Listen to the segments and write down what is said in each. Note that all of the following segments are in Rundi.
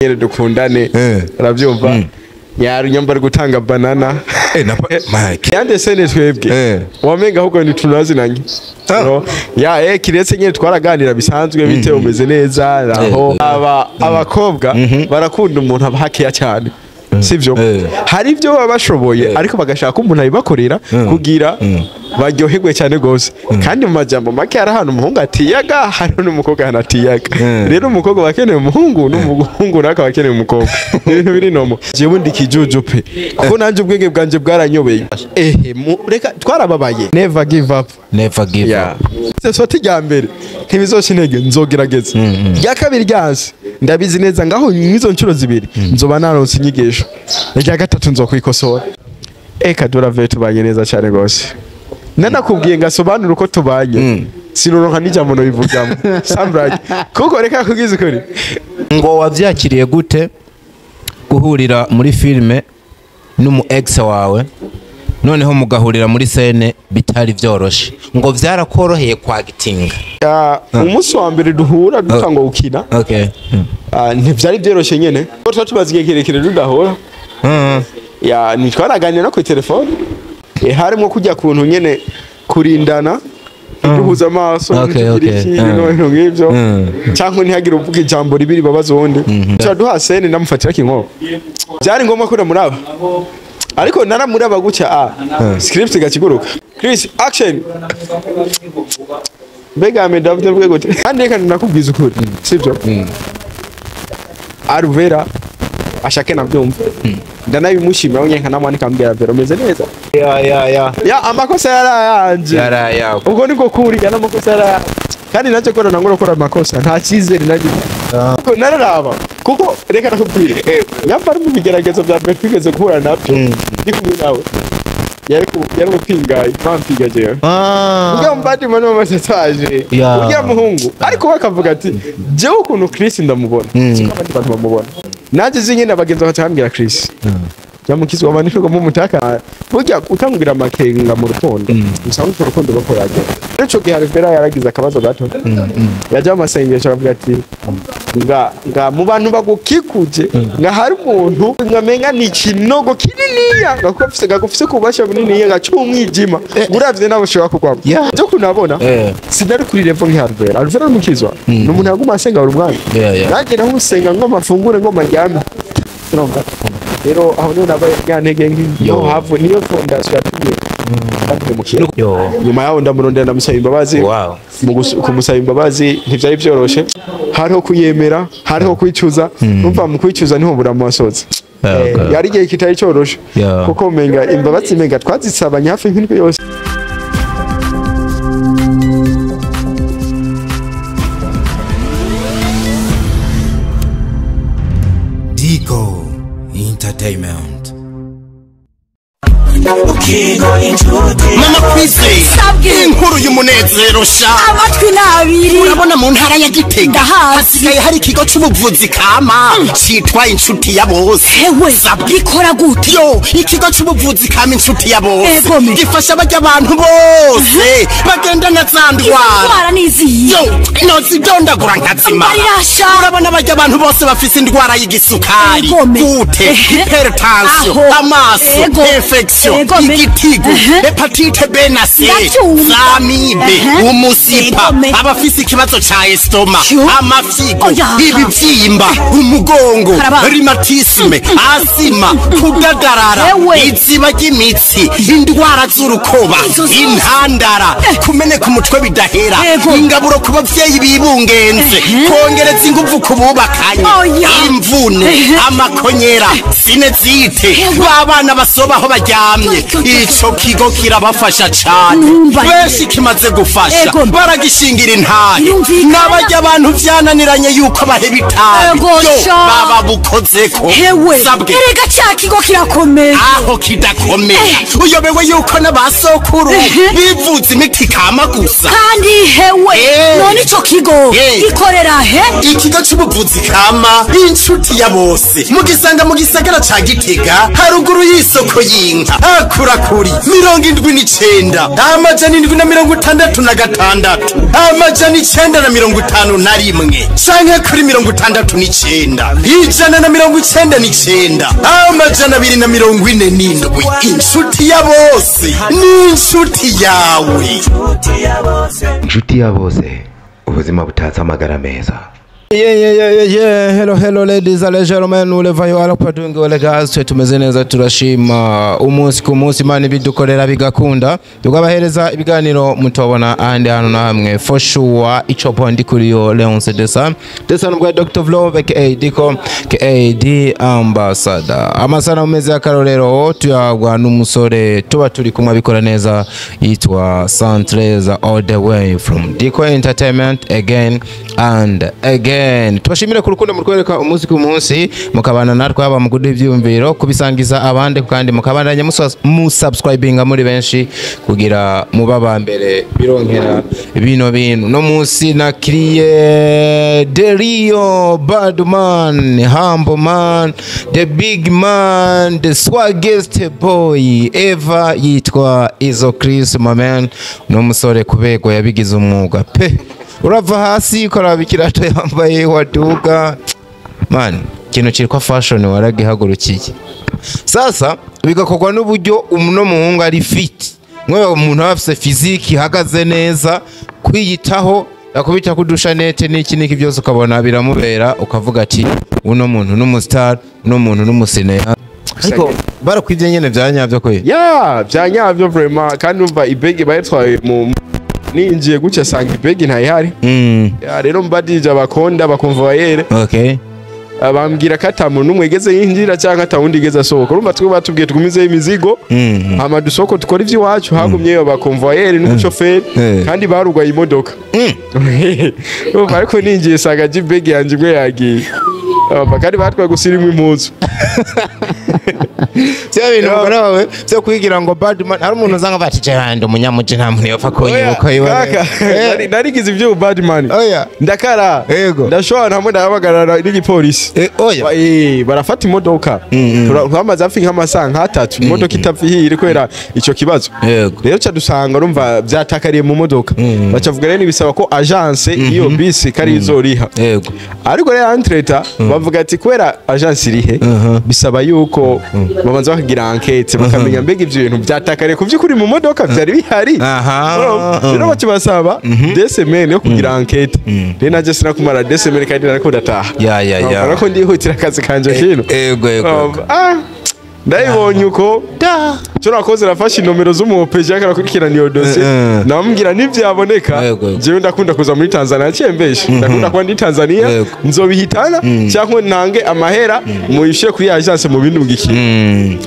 Nyene dukundane uravyumva yarunyamba gutanga banana yande sene twebwe wamenga ahubwo ntitunazinanye no ya kiretse nyene twaraganira bisanzwe bite umeze neza aho aba abakobwa barakunda umuntu abahakeya cyane sivyo hari ibyo baba bashoboye ariko bagashaka umuntu abibakorera kugira baryoherwe cyane gose kandi mu majambo make hari ahantu umuhungu atiyaga hari n'umukobwa anatiyaga rero umukobwa bakeneye umuhungu n'umuhungu naka bakeneye umukobwa ibintu biri nomo jewe ndi kijuju pe kuko nanje ubwenge bwanje bwaranyobeye reka twarababaye never give up never give up soti rya mbere ntibizoca intege nzogerageza rya kabiri ryanse ndabizi neza ngaho nizo nshuro zibiri nzoba naronse inyigisho rya gatatu nzokwikosora eka durave tubanye neza cyane gose nanakubwiye ngasobanura uko tubanye sinuronka n'ijambo nobivugamo sambrage kuko reka kugize ukuri ngo wavyakiriye gute guhurira muri filme n'umu ex wawe noneho mugahurira muri scène bitari vyoroshe ngo vyarakoroheye kwagitinga umunsi wa mbere duhura dutangwa gukina okay ntivyari vyoroshe nyene ko tuba tumaze igihe kirekire tudahura ya ntitwaraganira no kuri telefone harimo kujya kuntu nyene kurindana duhuza amaso n'ibintu nk'ivyo cyangwa ntihagire uvuga ijambo ribi ribabaza uwundi turaduha scène ndamufatira kinkoba byari ngombwa ko ndamuraba ariko naramuraba gutya script igakiguruka Chris action mbega me David mvuge gute kandi reka nakubwiza ukuri sivyo Alvera ashake nabyumva ndanabimushimira we nka namwandika ambwira Vera umeze neza ya amakosa yarayanje yarayawe ubwo niko kuri ya amakosa yaraya kandi nacyo kora nangora gukora amakosa nta cyizere nagize nararaba kuko reka nakubwire nyamara mu bigeragezo bya mbere twigeze guhura nabyo ndi kumwe nawe yari gupinga impampiga jewe ujya mubandi mani w'amasetaje ujya muhungu ariko we akavuga ati jewe ukuntu Chris ndamubona siko abandi bantu bamubona nanjye zi nyine abagenzi bakambwira Chris nyamukizwa manishwa mu mutaka burya utangira amakenga mu rukundo usanga urwo rukundo bakoragera ico gihe Alvera yaragize akabazo gato yaje amasengesho aravuga ati nga mu bantu bagukikuje nga hari umuntu ngamenga ni ikinogo kininiya ngakufise kubasha buniniya ngacumwijima uravye nawe ushobora kugwamo byo kunabona sinari kuri level nka Alvera Alvera mukizwa ni umuntu yaguma asenga buri mwanya nanjye naho usenga ngo mafungure ngo maryame urumva rero aho niho nabaye ntege niyo havu niyo fondation yatumye ndamukira nyuma yaho ndamurondera ndamusaba imbabazi kumusaba imbabazi ntivyari vyoroshe hariho kuyemera hariho kwicuza numva mu kwicuza niho bura amasozi yari igihe kitari coroshe kuko menga imbabazi menga twazisabanye hafi nk'indwi yose Digo Entertainment. Mama Kwizera inkuru y'umunezero sha amatwi nabiri urabona mu ntara ya Gitega hasigaye hari ikigo c'ubuvuzi kama citwa Inshuti ya Bose hewe gikora gute yo ikigo c'ubuvuzi kama Inshuti ya Bose gifasha abajya abantu bose bagendana za ndwara n'iziyi yo nozidondagura nkazima urabona abajya abantu bose bafise indwara y'igisukari gute hypertension amaso infection igitigu hepatite B na C zamibe umusipa abafise ikibazo ca estoma amafyigo ibivyimba umugongo rhumatisme asima kudadarara iziba ry'imitsi indwara z'urukoba intandara kumeneka umutwe bidahera ingaburo ku bavyeyi bibungenze kongereza inguvu ku bubakanye imvune amakonyera sinezite babana basobaho baryamye ico kigo kirabafasha cane benshi kimaze gufasha baragishingira intahe n'abajya abantu vyananiranye yuko baheba itabi yo baba bukozeko sabwe erega ca kigo kirakomeye aho kidakomeye uyobewe yuko n'abasokuru bivuza imiti kama gusa kandi hewe none ico kigo gikorera he ikigo c'ubuvuzi kama Inshuti ya Bose mugisanga mu gisagara ca Gitega haruguru y'isoko y'inka akurakuri 79 766 951 canke kuri 69 199 247. Inshuti ya bose ni inshuti yawe. Inshuti ya bose, ubuzima butatse amagara meza. Yeah. Hello, hello, ladies and gentlemen. Wherever you are, hope doing well, guys. Twe tumeze neza, turashima umunsi ku munsi Imana ibidukorera bigakunda. Tukabahereza ibiganiro mutobona ahandi hantu na hamwe. For sure, ico pondi kuri yo Leonce Desa. Desa nubwa Dr. Vlove aka Diko aka D Ambassador. Amasana meza y'akarorero tuyagwa n'umusore tuba turi kumwe abikora neza, yitwa Santreza, all the way from Diko Entertainment, again and again. Tubashimire ku rukundo murwereka umunsi ku munsi, mukabana natwe haba mu kuduha ibyiyumviro, kubisangiza abandi, kandi mukabandanya musubscribinga muri benshi kugira muba ba mbere bironkera bino bintu. No munsi nakiriye Derio Badman, humble man, the big man, the swaggest boy ever, yitwa Izo Chris, my man. No musore kubego yabigize umwuga pe. Urava hasi ukaraba ikirato yambaye, waduga man, ikintu cyitwa fashion waragihagurukiye. Sasa bigakorwa n'uburyo uno muhungu ari fit, mwe umuntu aba afise physique ihagaze neza, kwiyitaho, yakubita kudusha nete n'iki n'iki byose ukabona biramubera, ukavuga ati uno muntu n'umustar, uno muntu n'umusinea. Ariko barakwivye nyene vya nyavyo kwe? Ya, vya nyavyo vraiment. Kandi umva, ibegi bayitwaye mu ninjiye gutya sanga ibegi ntayihari. Ya, rero mbadije abakonda bakonvoyere, bambwira ko ata muntu n'umwe yigeze yinjira cyangwa ata wundi yigeze asohoka. Urumva, twe batubwiye tugumizeyo imizigo, hama dusoko dukora ivy'iwacu. Hagumyeyo abakonvoyere n'umushoferi, kandi barugaye imodoka. Urumva, ariko ninjiye sanga ibegi yanje imwe yagiye. Urumva, kandi batwaye gusa irimwo impuzu. Vya bintu umugore wawe vyo kwigira ngo badman, hari umuntu usanga bati je ndi umunyamuji, nta muntu yopfa kunyibuka iwe. Kaka, narigize ivyo badman. Oya. Ndakara. Ndashobora hamwe ndahamagara n'igipolisi. Oya. Barafata imodoka. Twamaze hafi nk'amasaha nk'atatu imodoka itapfa ihiri kubera ico kibazo. Rero ca dusanga, urumva, vyatakariye mu modoka. Baca vuga rero bisaba ko agence iyo bisi kari izoriha. Ariko rero entre-temps bavuga ati kubera agence irihe, bisaba yuko babanza bakagira enquête, bakamenya mbega ivyo bintu vyatakariye ku vy'ukuri mu modoka vyari bihari. Urumva? Rero baca basaba 2 semaines yo kugira enquête. Rero naje sinakumara 2 semaines kandi nariko ndataha. Ya. Urabona ko ndihutira akazi kanje kino. Ego ego ego. Ah, ndayibonye uko cyo nakoze, nafashe inomero z'umuopeje akarakurikirana iyo dosiye, namubwira nivyaboneka, Yego, yego. jewe ndakunda kuza muri Tanzania, cyembeshe ndakunda kuba ndi Tanzania, nzobihitana cyangwa ntange amahera muyishyire kuri agence mu bindi bwiki.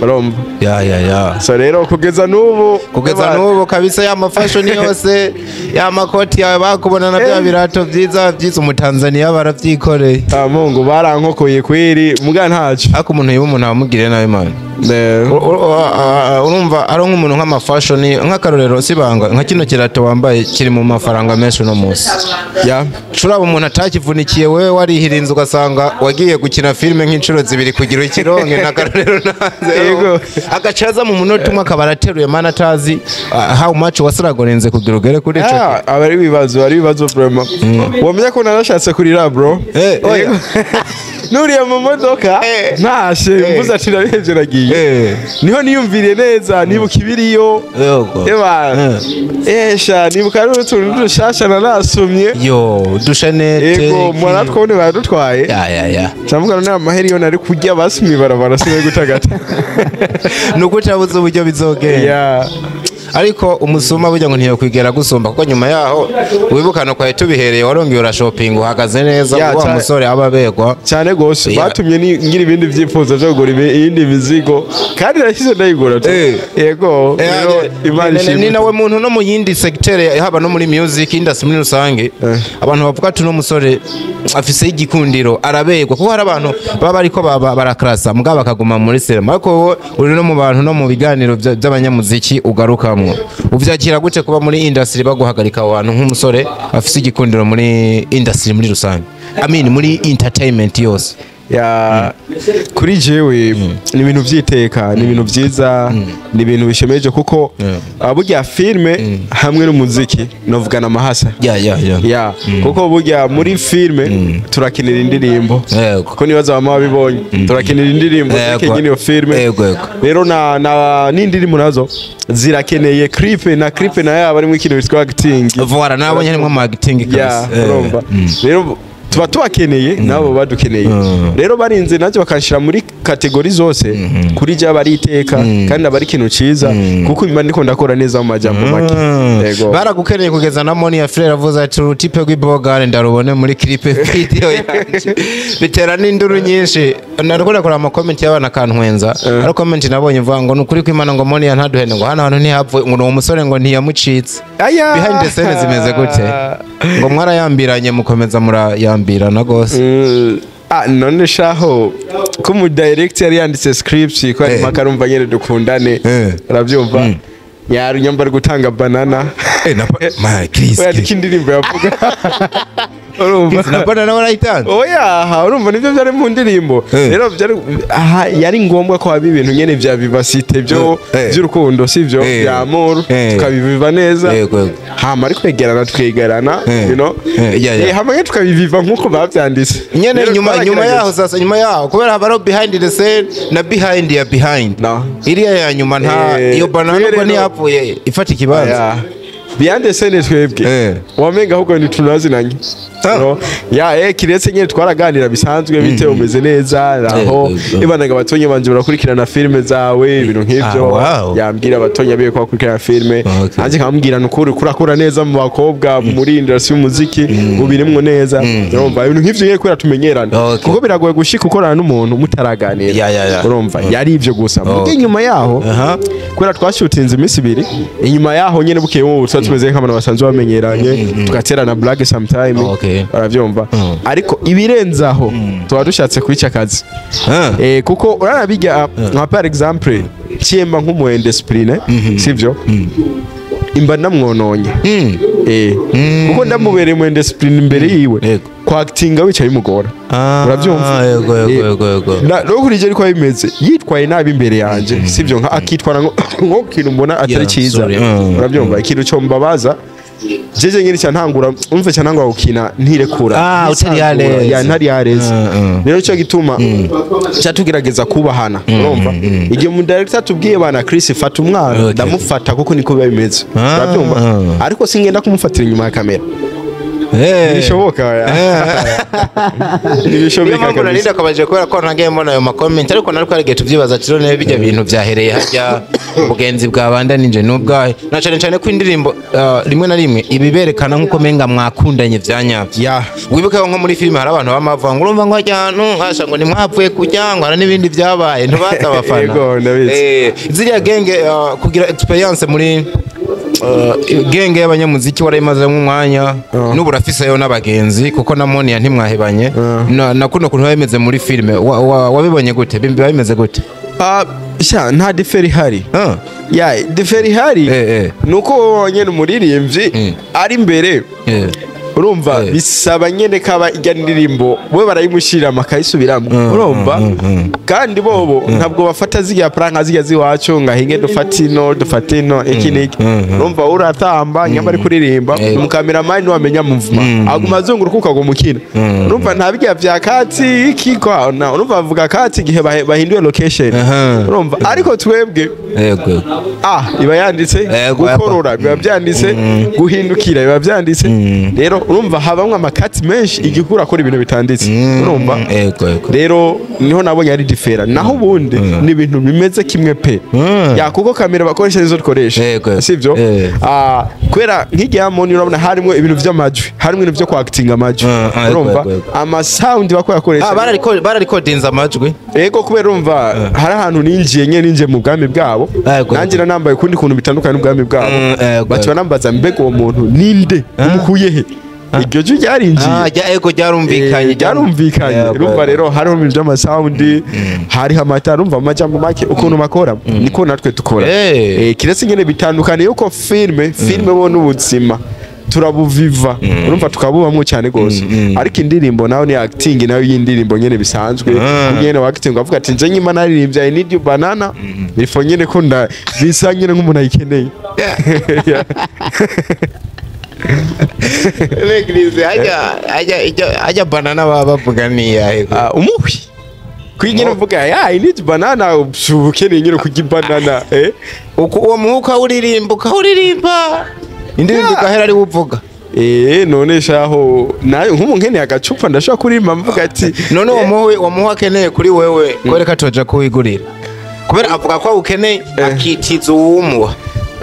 Urumva? Ya. So rero kugeza n'ubu Kugeza n'ubu kabisa, ya mafashion yose, ya makoti yawe bakubona na bya birato vyiza vyiza, umutanzania baravyikoreye. Ah, Mungu, barankokoye kweri, muga ntaco. Ariko umuntu yiba umuntu abamugiriye nabi, man. Urumva ari nk'umuntu nk'amafashion, nk'akarorero sibanga, nka kino kirato wambaye kiri mu mafaranga menshi uno munsi. Curaba umuntu atakivunikiye, wewe warihirinze, ugasanga wagiye gukina filime nk'inshuro zibiri kugira ikironke, n'akarorero naze. Agaca aza mu munota umwe akaba arateruye, mana, atazi how much wasiragorenze kugira ugere kuri ico. Ah, aba ari ibibazo vraiment. Wamenya ko narashatse kurira, bro. Oya. Yego. Nuriye mu modoka ntashe, mvuze ati ndabihevye, nagiye. Niho niyumviriye neza, nibuka ibiriyo. Eba, esha nibuka ari utuntu dushasha nanasumye. Yo, dushanete. Yego, mwana twone baradutwaye. Ya. Cyangwa none amahera iyo nari kurya basi mwibarabara siwe gutagata. Nuko utabuze uburyo bizogenda. Ariko umusuma burya ngo ntiyokwigera gusumba, kuko nyuma yaho wibukana kwawe tubihereye, warongeye urashopinga, uhagaze neza. Ya, wa musore aba abegwa. Cyane gose. Ya. Batumye ngira ibindi vyifuzo vyo kugura iyindi mizigo, kandi narashyize ndayigura tu. Yego, rero Imana ishimwe. Ni nawe muntu no mu yindi secteur, haba no muri music industry muri rusange, abantu bavuga ati uno musore afise igikundiro, arabegwa, kuko hari abantu baba bariko barakrasa mugabo bakaguma muri cinema, ariko wowe uri no mu bantu no mu biganiro by'abanyamuziki ugarukamwo. Uvyakira gute kuba muri industry baguhagarika aho hantu nk'umusore afise igikundiro muri industry muri rusange, I mean muri entertainment yose? Ya, kuri jewe ni ibintu vy'iteka, ni ibintu vyiza, ni ibintu bishemeje kuko burya filme hamwe n'umuziki novugana amahasa. Ya, kuko burya muri filme turakenera indirimbo. Kuko nibaza bama babibonye, turakenera indirimbo zekenye iyo filme. Rero na n'indirimbo nazo zirakeneye clip, na clip nayo aba arimwo ikintu bitwa acting. Voilà, nabonye harimwo ama acting Ya, kabisa. urumva rero tuba tubakeneye, nabo badukeneye. Rero barinze nacyo bakanshira muri catégorie zose, kuri je aba ari iteka kandi aba ari ikintu ciza, kuko imba ndiko ndakora neza mu majambo make. Yego. Baragukeneye kugeza na Moni ya Frere avuze ati urutipe rw'ibogare ndarubone muri clip video yanje, bitera n'induru nyinshi. Nariko kora ama comment y'abana kantwenza, ariko comment nabonye mvuga ngo nukuri kw'Imana ngo Moni ya ntaduhene, ngo hano hantu ntihapfuye, ngo uwo musore ngo ntiyamucitse. Aya. Behind the scene zimeze gute? Ngo mwarayambiranye, mukomeza murayambirana gose? Ah, none shaho ko mu director yari yanditse script ko ari mpaka arumva nyene dukundane. Urabyumva, yari nyambara gutanga banana. Na ma Chris. Oya, niko indirimbo yavuga, urumva. Na banana warayitanze? Oya, urumva nibyo byari mu ndirimbo. Rero byari aha yari ngombwa ko haba ibintu nyene vya vivacité byo by'urukundo, sivyo? Bya amour, tukabiviva neza. Yego, yego. Hama ari kwegerana, tukegerana. Yeah. Hama nyene tukabiviva nkuko bavyanditse. Nyene Rero nyuma twaragerageza. yaho, sasa nyuma yaho, kubera haba hariho behind the scene na behind ya behind. No. Iriya ya nyuma nta iyo banana twe ubwo ntiyapfuye ifata ikibanza? Yeah. Behind the scene twebwe wamenga ahubwo ntitunazinanye. No. Ya, kiretse nyene twaraganira bisanzwe, bite, umeze neza aho? Ibanaga abatonya banje barakurikirana filime zawe, ibintu nk'ivyo. Ah, wow. Yambwira abatonya biwe ko bakurikirana filime. Nanjye nkamubwira nukuri kurakora neza mu bakobwa muri industry y'umuziki, ubirimwo neza. Urumva, ibintu nk'ivyo nyene kubera tumenyerana. Kuko biragoye gushika ukorana n'umuntu mutaraganira. Ya. Urumva, yari ivyo gusa. Muge nyuma yaho, kubera twashutinze iminsi 2, inyuma yaho nyene bukeye ubu tuba tumeze nk'abantu basanzwe bamenyeranye, tugaterana blague sometime. Uravyumva, ariko ibirenze aho tuba dushatse kwica akazi. Kuko urarabijya nka par exemple cyemba nk'umu indiscipline, sivyo? Imba ndamwononye. Kuko ndamubereye mu indiscipline imbere yiwe, kwakitinga wicaye bimugora. Urabyumva? Yego, yego, yego, yego. Na rero kuri je ariko bimeze, yitwaye nabi imbere yanje, sivyo? Nka akitwara nko kintu mbona atari Yeah, cyiza. sorry. Urabyumva, ikintu cyo mbabaza jeje nyine cyantangura, umve, cyantangura gukina ntirekura. Ah, utari Ntisanzura. yareze. Ya, ntari yareze. Rero cyo gituma cyatugerageza kubahana. Urumva, igihe umu director atubwiye bana Chris fata umwana, ndamufata kuko niko biba bimeze. Urabyumva, ariko singenda kumufatira inyuma ya kamera. Ntibishoboka, Niyo ntibishoboka mpamvu nari kabisa. ndakabaje kubera ko ntagiye mbona ayo ma comment, ariko nariko hari igihe tuvyibaza ati none bijya bintu vyahereye harya, ubugenzi bwabandanije n'ubwahe, na cane cane ko indirimbo rimwe na rimwe ibiberekana nk'uko menga mwakundanye vya nyavyo. Wibuke ko nko muri filime hari abantu bama bavuga ngo urumva ngo hajya ahantu hasha ngo ntimwapfuye kurya, ngo hari n'ibindi vyabaye, ntubazi abafana. Yego, ndabizi. Ziriya genge, kugira experience muri genge y'abanyamuziki warayimazemo umwanya, n'ubu urafiseyo n'abagenzi, kuko na Monia ntimwahebanye. Na kuno kuntu biba bimeze muri filime, wabibonye gute? Biba bimeze gute? Ah, sha nta différence ihari. Ya, différence ihari nuko wowe nyene umuririmbyi ari imbere, urumva, bisaba nyene kaba ijya ndirimbo we barayimushirira akayisubiramwo. Urumva, kandi bobo ntabwo bafata zirya plan nka zirya ziwacu ngo ahinge dufate ino, dufate ino, iki n'iki. Urumva, uratamba nyamba ari kuririmba, umukameramani ntiwamenya muvuma, aguma azunguruka ukaguma ukina. Urumva, nta bijya vya cut iki kwa na urumva bavuga cut igihe bahinduye location. Urumva, ariko twebwe ah iba yanditse, gukorora biba byanditse, guhindukira biba byanditse. Rero urumva habamwe ama cut menshi igihe urakora ibintu bitanditse. Urumva, yego yego rero niho nabonye ari différent, naho ubundi ni ibintu bimeze kimwe pe. Ya, kuko kamera bakoresha nizo dukoresha, sivyo? Ah, kubera nk'igihe Moni urabona harimo ibintu vy'amajwi, harimo ibintu vyo kwakitinga amajwi. Urumva, yego, yego. ama sound bakoresha. Ah, bararikodinze amajwi? Ego, kubera urumva hari ahantu ninjiye nyene, ninjiye mu bwami bwabo. Nanjye nambaye ukundi kuntu bitandukanye n'ubwami bwabo. Baca banambaza mbega uwo muntu ninde, umukuye he? Iryo jwi ryarinjiye. Ah, ego, ryarumvikanye. Ryarumvikanye. Urumva rero hariho ibintu by'ama sound, hariho amatara. Urumva, amajambo make ukuntu bakora niko natwe dukora. Kiretse nyene bitandukanye yuko filme bo n'ubuzima Turabuviva, urumva, tukabubamwo cyane gose. Ariko indirimbo nayo ni acting, nayo y'indirimbo nyene bisanzwe nyene wa acting avuga ati nje nyima naririmbye "I need you banana", ifo nyene ko nda bisa nyene nk'umuntu ayikeneye. Yeah. L'église hajya banana baba bavuga ni iyahe? Ah, umuhwi kwinyene uvuga ya "I need banana", ukeneye nyene kurya banana, eh. Uko uwo mwuka uririmba, ukawuririmba, indirimbo igahera ari uvuga. Eh, none shaho nayo nk'ubu nkeneye agacupa ndashobora kuririmba mvuga ati None uwo muhwi akeneye kuri wewe, kwereka toja kuwigurira kubera avuga ko awukeneye, akitiza uwumuha.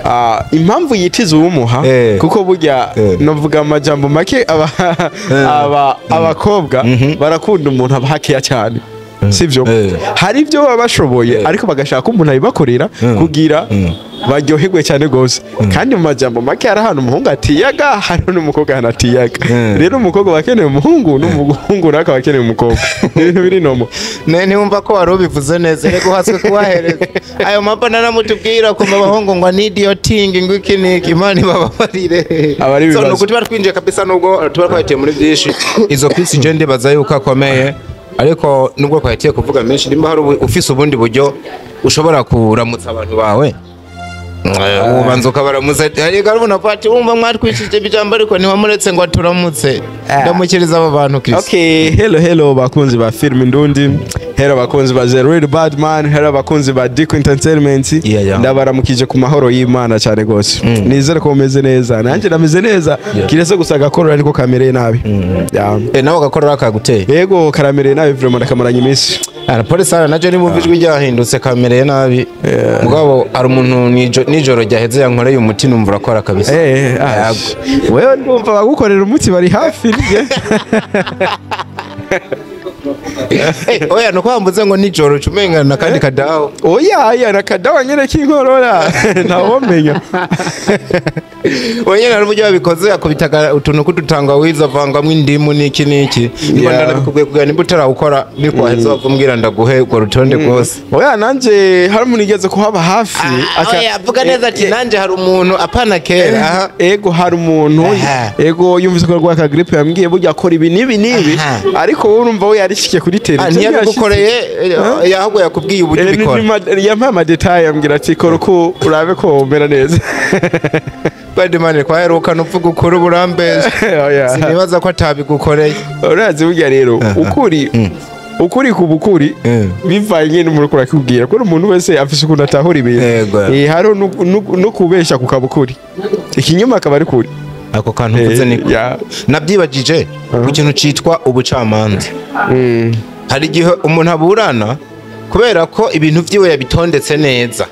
Ah, impamvu yitiza uwumuha, kuko burya novuga amajambo make, aba abakobwa barakunda umuntu abahakeya cyane, sivyo? Hari ibyo baba bashoboye ariko bagashaka ko umuntu abibakorera kugira baryoherwe cyane gose. Kandi mu majambo make, hari ahantu umuhungu atiyaga, hari n'umukobwa ahantu atiyaga. Rero umukobwa aba akeneye umuhungu, n'umuhungu nawe akaba akeneye umukobwa. Ni ibintu biri nomo. Ne ntiwumva ko wari ubivuze neza? Rego uhatswe kubahereza ayo mabanana mutubwira ku bahungu ngo ni idioting, ngo iki niki, Imana ibababarire. Aba ari So, ibibazo. nuko tuba twinjiye kabisa, nubwo tuba twahitiye muri byinshi. Izo kwisi je ndibaza yuko akomeye, ariko nubwo twahitiye kuvuga menshi, nimba hari ufise ubundi buryo ushobora kuramutsa abantu bawe, ubanza ukabaramutsa. Ariko urabona pati wumva mwatwishije ijambo, ariko ntiwamuretse ngo aturamutse. Ndamukiriza abo bantu, Chris. Okay, hello hello bakunzi ba film Ndundi, hello bakunzi ba The Real Badman, hello bakunzi ba Dick Entertainment. Ndabaramukije ku mahoro y'Imana cyane gose. Nizere ko mumeze neza, nanjye ndameze neza. Kiretse gusa agakorora ariko kamereye nabi. Yeah. Eh, nawe agakorora kaguteye? Yego, karamereye nabi vraiment, ndakamaranye iminsi. Ara polisi ara naje nimba ijwi ryahindutse, kamereye nabi. Mugabo hari umuntu nijoro ryaheze yankoreye umuti, numva urakora kabisa. Eh, ah, wewe ndumva bagukorera umuti bari hafi nige. Eh, oya, nuko wambuze ngo nijoro cumengana nakandi kadaho. Oya, aya nakadawa nyene k'inkorora, ntawomenya. Wenyine hari uburyo babikoze, akubita utuntu k'udutangawizi, avangamwo indimu n'iki n'iki. Niba ndanabikubwiye kugira nimba utarawukora nikwaheza wava umbwira ndaguhe urwo rutonde rwose. Oya, nanje hari umuntu igeze kuhaba hafi Oya, avuga neza ati nanje hari umuntu apana kera aha. Ego, hari umuntu. Ego, yumvise ko arwaye akagripe, yambwiye burya akora ibi n'ibi n'ibi. Ariko wowe urumva we yarishikiye kuri tele. Ntiyabigukoreye, ahubwo yakubwiye uburyo ubikora. Yampaye amadetaye, ambwira ati kora uko urabe ko umera neza. Badimane kwaherukana upfa ukuri burambeshe. Oya. Sinibaza ko atabigukoreye. Urazi burya rero ukuri, ukuri ku bukuri bivanye n'umuntu kurakubwira, kuko umuntu wese afise ukuntu atahura ibintu. Hariho no kubesha kukaba ukuri, ikinyoma akaba ari kuri. Ako kantu mvuze niko nabyibagije ku kintu citwa ubucamanza. Hari igihe umuntu aburana kubera ko ibintu vyiwe yabitondetse neza,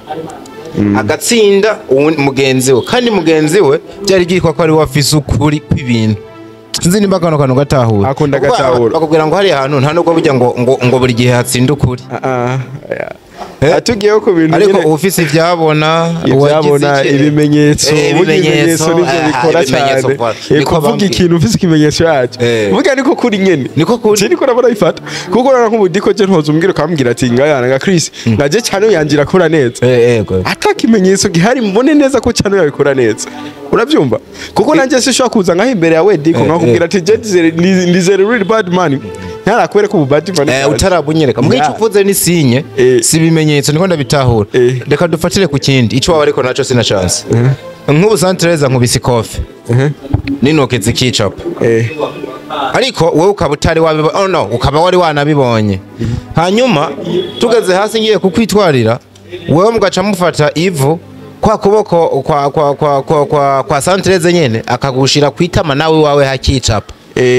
agatsinda mugenzi we, kandi mugenzi we byari byitwa ko ari we afise ukuri kw'ibintu. Sinzi nimba kano kantu gatahura. Akunda Kuko gatahura. bakubwira ngo hariya hantu nta nubwo burya ngo buri gihe hatsinda ukuri. Ah, ah, Eh? Atugiyeho ku bintu Ariko nyene- ufise ivyabona, ibyabona, uwagize iki- ibimenyetso. Burya ibimenyetso nivyo bikora ibimenyetso cyane. voilà. Niko Kuvuga bambwiye. ikintu ufise ikimenyetso yacyo, burya niko kuri nyene. Niko kuri. Je niko nabona bifata, kuko urabona nk'ubudiko je ntoza umbwira ukambwira ati ngayana nka Chris ngaje cyane yangira akora neza, Yego. ata kimenyetso gihari mbone neza ko cyane yabikora neza, urabyumva? Kuko nanjye sinshobora kuza nkaho imbere yawe Diko nkakubwira ati je ndizere real bad man, ntarakwereka ubu bad man. Utarabunyereka mbwa icyo uvuze ni sinye, si ibimenyetso, niko ndabitahura. Reka dufatire ku kindi ico waba, ariko naco sina chance. Nk'ubu santreza nkubise ikofe n'intoke zikicapa, ariko wowe ukaba utari wabibonye, oh no, ukaba wari wanabibonye, hanyuma tugeze hasi ngiye kukwitwarira wewe, mugaca mufata ivu kwa kuboko kwa santreze nyene, akagushira kwitama, nawe iwawe hakicapa,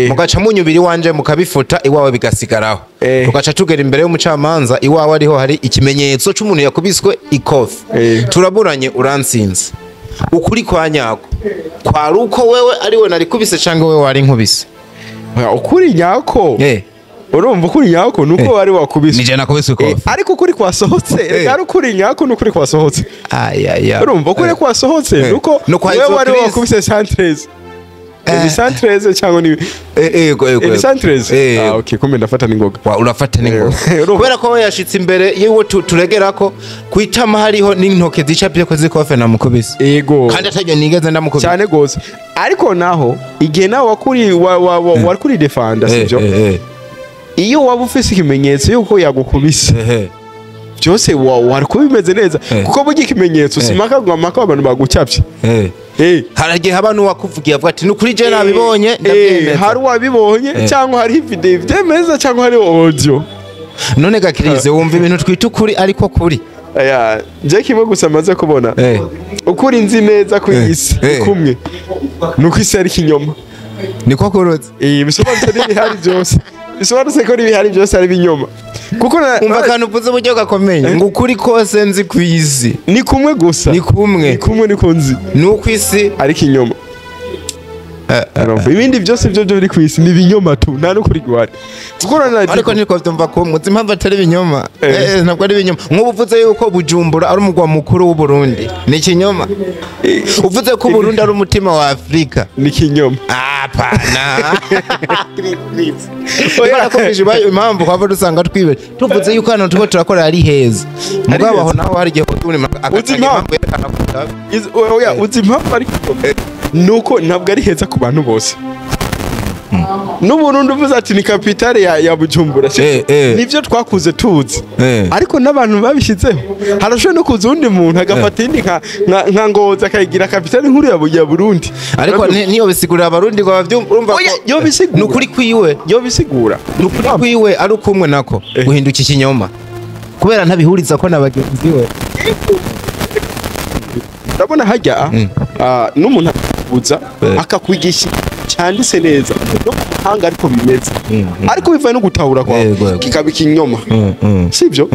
mugaca munyubira iwanje mukabifuta, iwawe bigasigaraho, tugaca tugera imbere y'umucamanza, iwawe ariho hari ikimenyetso c'umuntu yakubiswe ikofi, turaburanye, uransinze. Ukuri kwa nyako kwari uko wewe ariwe narikubise canke wewe wari nkubise? Oya, ukuri nyako, urumva, ukuri nyako nuko wari wakubise. Nije nakubise ikofi. Ariko ukuri kwasohotse, reka, ari ukuri nyako nukuri kwasohotse. Ayaya. Urumva, ukuri kwasohotse nuko Nuko wewe izo wari Chris. wakubise santreze. Ni 113 cyangwa ni Ego, ego. Ni 113. Eh. Ah, okay, kumbe ndafata n'ingoga. Wa, urafata n'ingoga. Urumva. Kubera ko we yashitse imbere yewe, turegera ko kwitama hariho n'intoke zicapye ko zikofe namukubise. Ego. Kandi atajya nigeze ndamukubise. Cyane gose, ariko naho igihe nawe wakuri wa, wa, wa, wari kuri defanda, sivyo? Iyo waba ufise ikimenyetso yuko yagukubise, byose wari kuba bimeze neza, kuko burya ikimenyetso simaka ngo amaka abantu bagucapye. Hari igihe haba n'uwakuvugiye avuga ati: "Nukuri je nabibonye, ndabyemeza." Hari uwabibonye, cyangwa hari video ibyemeza, cyangwa hari audio. None gakirize, wumva ibintu twita ukuri ariko kuri? Aya, je kimwe gusa maze kubona, ukuri nzi neza ku isi kumwe nuko isi ari ikinyoma. Niko kuruzi. Bisobanutse n'ibihari byose, bisobanutse ko n'ibihari byose ari ibinyoma, kuko Umva akantu uvuze uburyo gakomeye, ngo ukuri kose nzi ku isi ni kumwe gusa. Ni kumwe. Ni kumwe, niko nzi. Ni uko isi ari ikinyoma. Urumva, ibindi byose byo biri ku isi ni ibinyoma tu, nta n'ukuri guhari, kuko Ariko niko byumva ko muzi impamvu atari ibinyoma. Ntabwo ari ibinyoma. Nk'ubu uvuze yuko Bujumbura ari umugwa mukuru w'u Burundi, ni ikinyoma. Uvuze ko Burundi ari umutima wa Afurika, ni ikinyoma. Apana. Barakomeje impamvu kwava dusanga twibe tuvuze yuko hano turiko turakora ari heza, mugabo aho naho hari igihe turi Uzi impamvu? Yerekana ko Oya, uzi impamvu ari ikinyoma? Nuko ntabwo ari heza ku bantu bose. N'Uburundi uvuze ati ni kapitale ya Bujumbura, sibyo? Nivyo twakuze tuzi, ariko n'abantu babishyizeho. Harashobora no kuza uwundi muntu agafata iyindi nka Ngozi akayigira kapitale nkuru ya Burundi. Ariko niyo bisigurira Abarundi ngo bavyumve, urumva ko Oya, yo bisigura. ni ukuri kwiwe. Yo bisigura. Ni ukuri kwiwe, ari ukumwe nako guhinduka ikinyoma kubera ntabihuriza ko na bagenzi we. Urabona hajya n'umuntu akubuza, akakwigisha cyanditse neza no ku mahanga, ariko bimeze, ariko bivaye no gutahura kwawe, Yego, yego. kikaba ikinyoma, sibyo?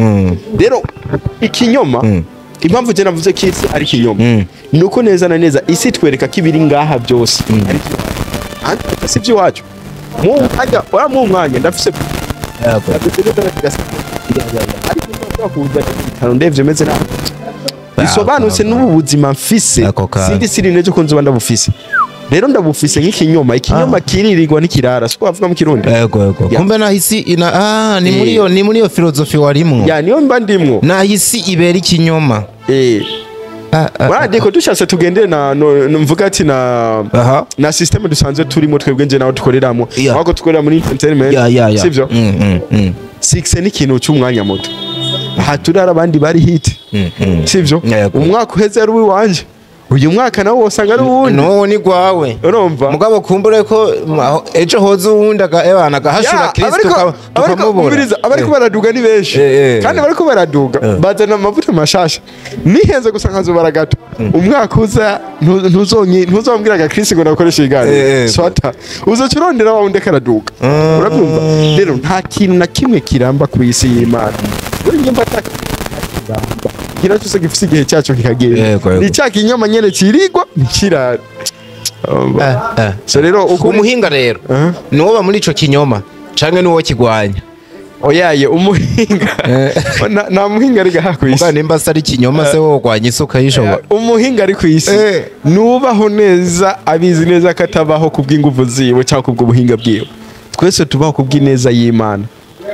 Rero ikinyoma, impamvu je navuze ko isi ari ikinyoma, ni uko neza na neza isi twereka ko ibiri ngaha byose ari ikinyoma. Ariko si iby'iwacu. Mu mwanya ora, mu mwanya ndafise ndafise neza ariko ndashobora kuza ibitaro ndevye meze nabi, bisobanutse n'ubu buzima mfise. Ako kantu. Sindi siri nejo ko nzoba ndabufise. Rero ndabufise nk'ikinyoma. Ikinyoma kiririrwa n'ikirara, siko bavuga mu Kirundi? Yego. Ya. Kumbe naho isi ina ni muri iyo, ni muri iyo filozofi warimwo. Ya, niyo mba ndimwo. Naho isi ibera ikinyoma. Uradi ko dushatse tugendere na no, mvuga ati na na system dusanzwe turimo twebwe, nje nawe dukoreramo, ahubwo dukorera muri entertainment, Ya. sivyo? Six ni ikintu cy'umwanya muto. Aha turi hari abandi bari hit, sivyo? Yego. Umwaka uheze ari uwanje, uyu mwaka nawo wosanga ari uwundi. N'uwo ni gwawe. Urumva? Mugabo kumbure ko ejo hoza uwundi ebana agahashura Ya, Kristo abariko tukamubura. umviriza, abariko baraduga ni benshi, kandi abariko baraduga bazana amavuta mashasha. Nihenze gusa nkazobara gato umwaka uza, ntuzombwira ga Chris ngo nakoreshe igare. Swata uzoca urondera wa wundi karaduga. Urabyumva? Rero nta kintu na kimwe kiramba ku isi y'Imana. Buri nyumba ataka kiramba, ikintu cyose gifise igihe cyaco kikagenda. Yego. Ni cya kinyoma nyene kirigwa ntikirara. So rero uko Umuhinga rero nuwo muri ico kinyoma canke nuwo kigwanya? Oyaye, umuhinga, nta muhinga ari gaha ku isi. Mugabo nimba se ari ikinyoma, se wowe wagwanya isuka yishobora? Umuhinga ari ku isi nubaho neza abizi neza ko atabaho kubw'inguvu ziwe cyangwa kubw'ubuhinga bwiwe. Twese tubaho kubw'ineza y'Imana,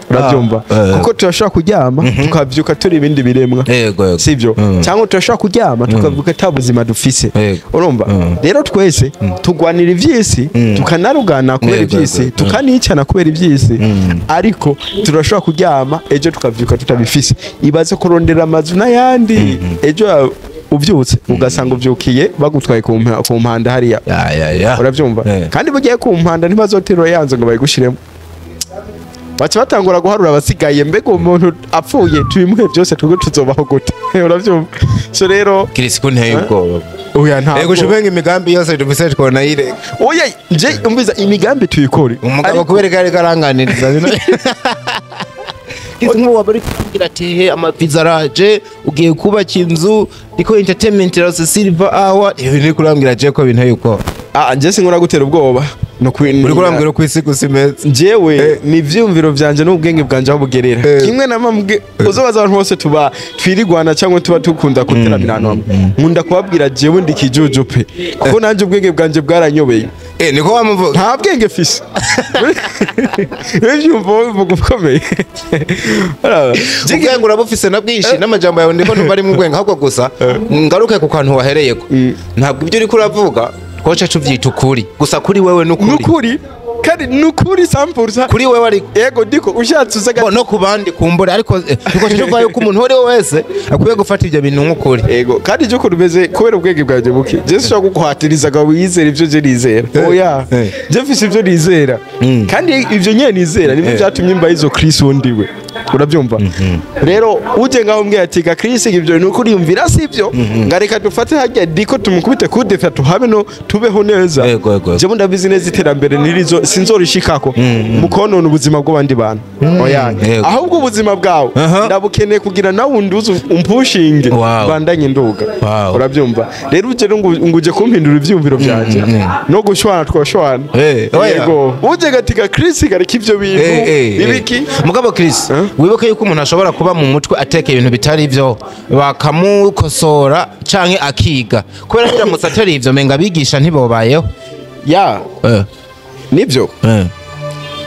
urabyumva? Kuko turashobora kuryama tukabyuka turi ibindi biremwa, Yego. sibyo? Cyangwa turashobora kuryama tukavuga ata buzima dufise. Urumva? Rero twese tugwanira ivy'isi, tukanarugana kubera ivy'isi, tukanicana kubera ivy'isi, ariko turashobora kuryama ejo tukavyuka tutabifise. Ibaze kurondera amazu n'ayandi, ejo uvyutse ugasanga uvyukiye bagutwaye ku mpanda hariya. Ya. Urabyumva? Kandi bugiye ku mpanda ntibazoterura yanze ngo bayigushiremo, baca batangura guharura abasigaye. Mbega uwo muntu apfuye tubimuhe byose, twebwe tuzobaho gute? Urabyumva? So rero Chris, ko nteye ubwoba. Oya, ntabwo. Ego, shubenga imigambi yose dufise twonayireka. Oya, nje umviza, imigambi tuyikore. Umugabo kubera ko ariko aranganiriza bino. Nk'ubu waba uri kumbwira ati: "He, amaviza araje, ugiye kubaka inzu, Riko Entertainment irose silver hour." Ibi uri kurambwira je ko binteye ubwoba. Ah, nje sinkora gutera ubwoba no Uri kurambwira ko isi gusa imeze. Njyewe ni ivyiyumviro vyanje n'ubwenge bwanje aho bugerera. Kimwe na mambwe uzobaza abantu bose tuba twirigwana cyangwa tuba dukunda guteramira ahantu hamwe, nkunda kubabwira jewe ndi kijuju pe, kuko nanje ubwenge bwanje bwaranyobeye. Niko wamuvuga. Nta bwenge fise. Ivyumva bivuga ukomeye. Ubwenge urabufise na bwinshi n'amajambo yawe ndiko numva ari mu bwenge, ahubwo gusa ngaruke ku kantu wahereyeko. Ntabwo ibyo uriko uravuga twoca tuvyita ukuri gusa, kuri wewe n'ukuri. Nukuri, kandi nukuri 100%. Kuri wewe ariko. Yego, ndiko ushatse uzaga Bo, no ku bandi kumbure, ariko tukoca tuvuga yuko umuntu uwo ari we wese akwiye gufata ibyo bintu nk'ukuri. Ego, kandi icyo ukuntu umeze kubera ubwenge bwanjye buke, je sinshobora kuguhatiriza ngo wizere ibyo je nizera. Oya, je mfise ibyo nizera, kandi ibyo nyene nizera nibyo byatumye mba izo Chris wundi we, urabyumva? Rero uje ngaho mbwira ati ga Chris, ibyo ni ukuri yumvira sibyo, ngareka dufate hajya diko tumukubite kudefa tuhabe no tubeho neza. Yego, yego, yego. Jewe ndabizi neza iterambere nirizo sinzorishikako mu konona ubuzima bw'abandi bantu, oya. Ahubwo ubuzima bwawe ndabukeneye kugira nawe unduze umpushinge bandanye nduga. Urabyumva? Rero uje rero ngo uje kumpindura ivyumviro byanje no gushwana twoshwana. Oya. Yego, uje gatiga Chris gareka ivyo bintu ibiki. Mugabo Chris, wibuke yuko umuntu ashobora kuba mu mutwe ateka ibintu bitari ivyo bakamukosora canke akiga, kubera biramutse atari ivyo menga abigisha ntibobayeho. Ya, nivyo.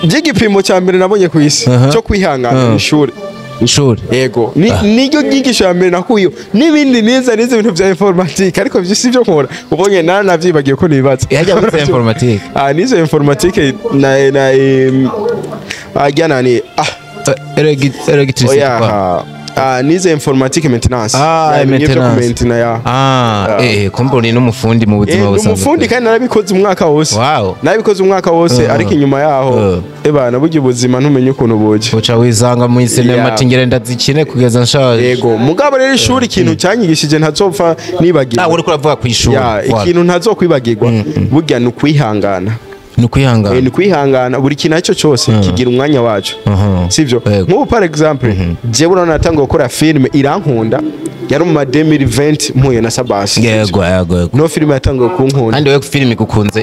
By'igipimo cya mbere nabonye ku isi cyo kwihangana ishuri. Ishuri. Yego, niryo nyigisho ya mbere nakuyeho, n'ibindi nize ibintu bya informatique, ariko ibyo si byo nkora ubonye naranavyibagiye ko nibaza. Yajya muri informatique. Ah, nize informatique na ajya nani Electricity. Oya, ah, nize informatique maintenance. Ah, Ya, ibintu byo maintenance. kumaintina, ya. Kumbe uri n'umufundi mu buzima Ndi busanzwe. umufundi kandi narabikoze umwaka wose. Narabikoze umwaka wose, ariko inyuma yaho ebana burya ubuzima ntumenye ukuntu buje. Uca wisanga mu sinema ati ngere ndazikine kugeza nshaje. Yego, mugabo rero ishuri ikintu cyanyigishije ntazopfa nibagirwa. Ah, uriko uravuga ku ishuri. Ya, ikintu ntazokwibagirwa burya ni ukwihangana. Ni ukwihangana. Ni ukwihangana, buri kintu aricyo cyose kigira umwanya wacu. Sivyo? Nk'ubu par exemple, jewe urabona natangiye gukora filime irankunda, yari mu ma 2020 mpuye na Sabasi. Yego, yego, yego. No filime yatangiye kunkunda. Kandi wewe filime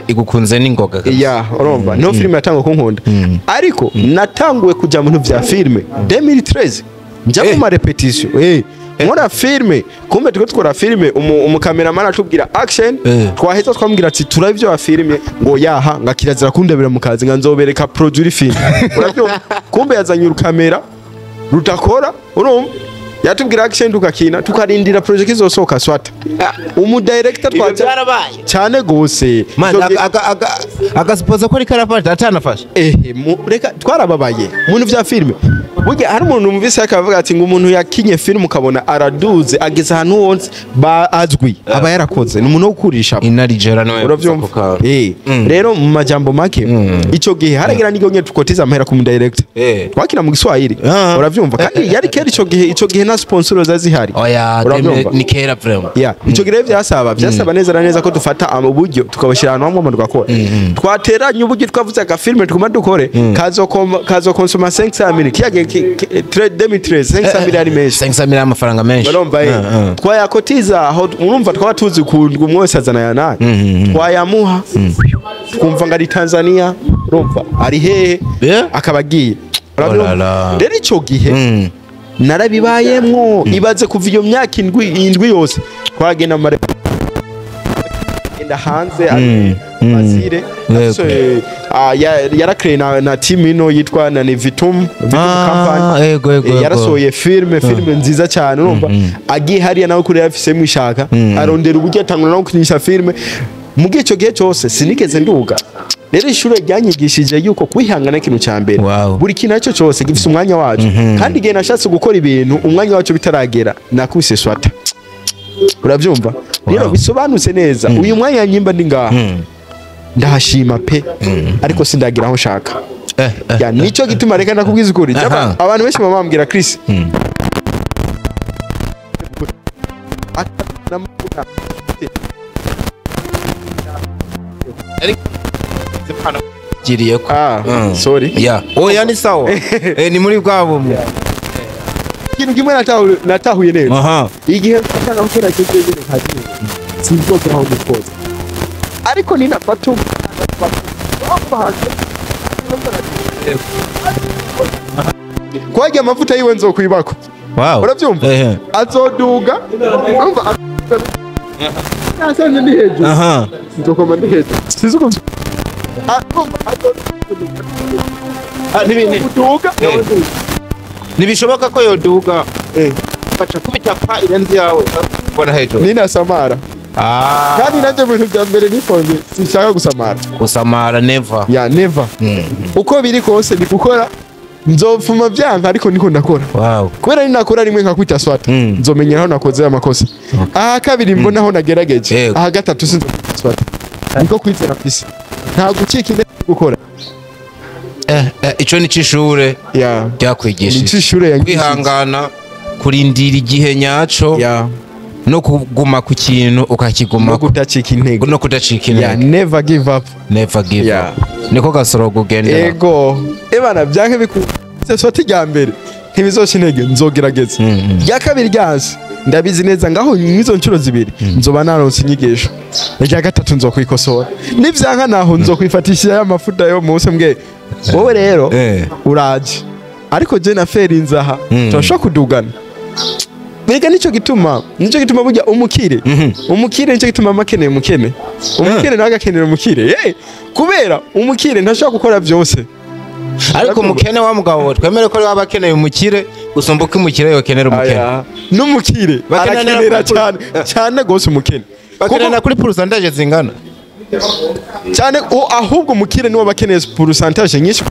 igukunze n'ingoga. Ya, urumva, no filime yatangiye kunkunda. Ariko natanguye kuja mu bintu vya filime 2013. Nja mu ma repetition. Nkora filime, kumbe turiko tukora filime, umukameramani atubwira action, twaheza twamubwira ati turabe ivyo wafilime, ngo yaha nga kirazira kundabira mu kazi nga nzobereka produit film. Urabyumva? Kumbe yazanye urukamera rutakora, urumva? Yatubwira action tukakina, tukarindira project izosohoka swata. Umu director twaca cyane gose. Man, agasupoza ko ariko arafasha atanafasha. Reka twarababaye mu bintu vya filime. Burya hari umuntu numvise akavuga ati ngo umuntu yakinye filime ukabona araduze ageze ahantu hose ba azwi aba yarakoze, ni umuntu wo gukurisha. Inarijera nawe. Uravyumva? Rero mu majambo make ico gihe haragira n'iryo nyene tukotiza amahera ku director. Twakina mu Giswahili. Uravyumva? Kandi yari kera ico gihe, ico gihe na sponsor zazihari. Oya, Uravyumva? ni kera vraiment. Ya, ico gihe rero byasaba neza na neza ko dufata uburyo tukabashira ahantu hamwe tugakora. Twateranye uburyo twavuze aga filme tuguma dukore kazo konsoma 500 mille kiyagiye 2013 500 mille ari menshi. 500 mille amafaranga menshi. Urumva, twayakotiza aho urumva twaba tuzi kundwa umwe wese azana ya nani. Twayamuha twumva ngo ari Tanzania, urumva ari hehe akaba agiye. Urabyumva? Rero ico gihe narabibayemwo, ibaze kuva iyo myaka indwi yose twagenda mu genda hanze Basire yarakreye na team ino yitwa na Vitum Company. Yego. Yarasohoye filme nziza cyane, urumva agiye hariya nawe kuri yafisemo ishaka arondera uburyo atangura no kukinisha filme. Mu gihe icyo gihe cyose sinigeze nduga. Rero ishure ryanyigishije yuko kwihangana ikintu cya mbere. Buri kintu aricyo cyose gifise umwanya wacu. Kandi igihe nashatse gukora ibintu umwanya wacu bitaragera nakubise swata. Urabyumva? Rero bisobanutse neza uyu mwanya nyimba ndi ngaha ndahashima pe, ariko sindagira aho nshaka. Ya, nico gituma reka ndakubwiza ukuri. Abantu benshi baba bambwira Chris giriye ko. Sorry. Ya. Oya ni sawa. Ni muri bwa bumwe. Ikintu kimwe natahuye neza. Igihe mfata gukora cyo nyine nkagiye. Sinzogera aho nifuza. Ariko ninafata kwajya amavuta yiwe nzokwibako. Urabyumva? Azoduga. Urumva? Nasanze ndi hejuru. Nzokoma ndi hejuru. Sizuko. Uduga. Ntibishoboka ko yoduga baca kubita pa irenze yawe ubona hejuru. Ninasamara. Kandi nanjye mu bintu bya mbere nifonze sinshaka gusamara. Gusamara never. Ya never. Uko biri kose ni gukora, nzopfuma byanka ariko niko ndakora. Wow. Kubera ninakora rimwe nkakwita swata, nzomenya aho nakoze amakosa. Aha kabiri mbona aho nagerageje. Aha gatatu sinzokwita swata. Niko kwizera mfise. Nta gucika intege gukora. Ico ni c'ishure ryakwigishije. Ni c'ishure yangishije. Kwihangana, kurindira igihe nyaco. No kuguma ku kintu ukakiguma, no kudacika intege. No kudacika intege. Yeah, never give up. Never give up. Niko gasoro kugendera. Ego. Ebana byanke bikunze swati rya mbere ntibizoca intege, nzogerageza. Rya kabiri ryanse ndabizi neza ngaho nizo nshuro zibiri nzoba naronse inyigisho. Rya gatatu nzokwikosora. Nivyanka naho nzokwifatisha ya mafuta yo munsi mbwe. Wowe rero uraje. Ariko je na ferinze aha turashobora kudugana. Mbega nico gituma burya umukire. Umukire nico gituma amakeneye umukene. Umukene nawe agakenera umukire. Kubera umukire ntashobora gukora byose. Ariko umukene wa mugabo twemere ko waba akeneye umukire gusumba uko umukire yokenera umukene. N'umukire arakenera cyane cyane gose umukene. Bakenera kuri pourcentage zingana. Cyane ahubwo umukire niwe bakeneye pourcentage nyinshi.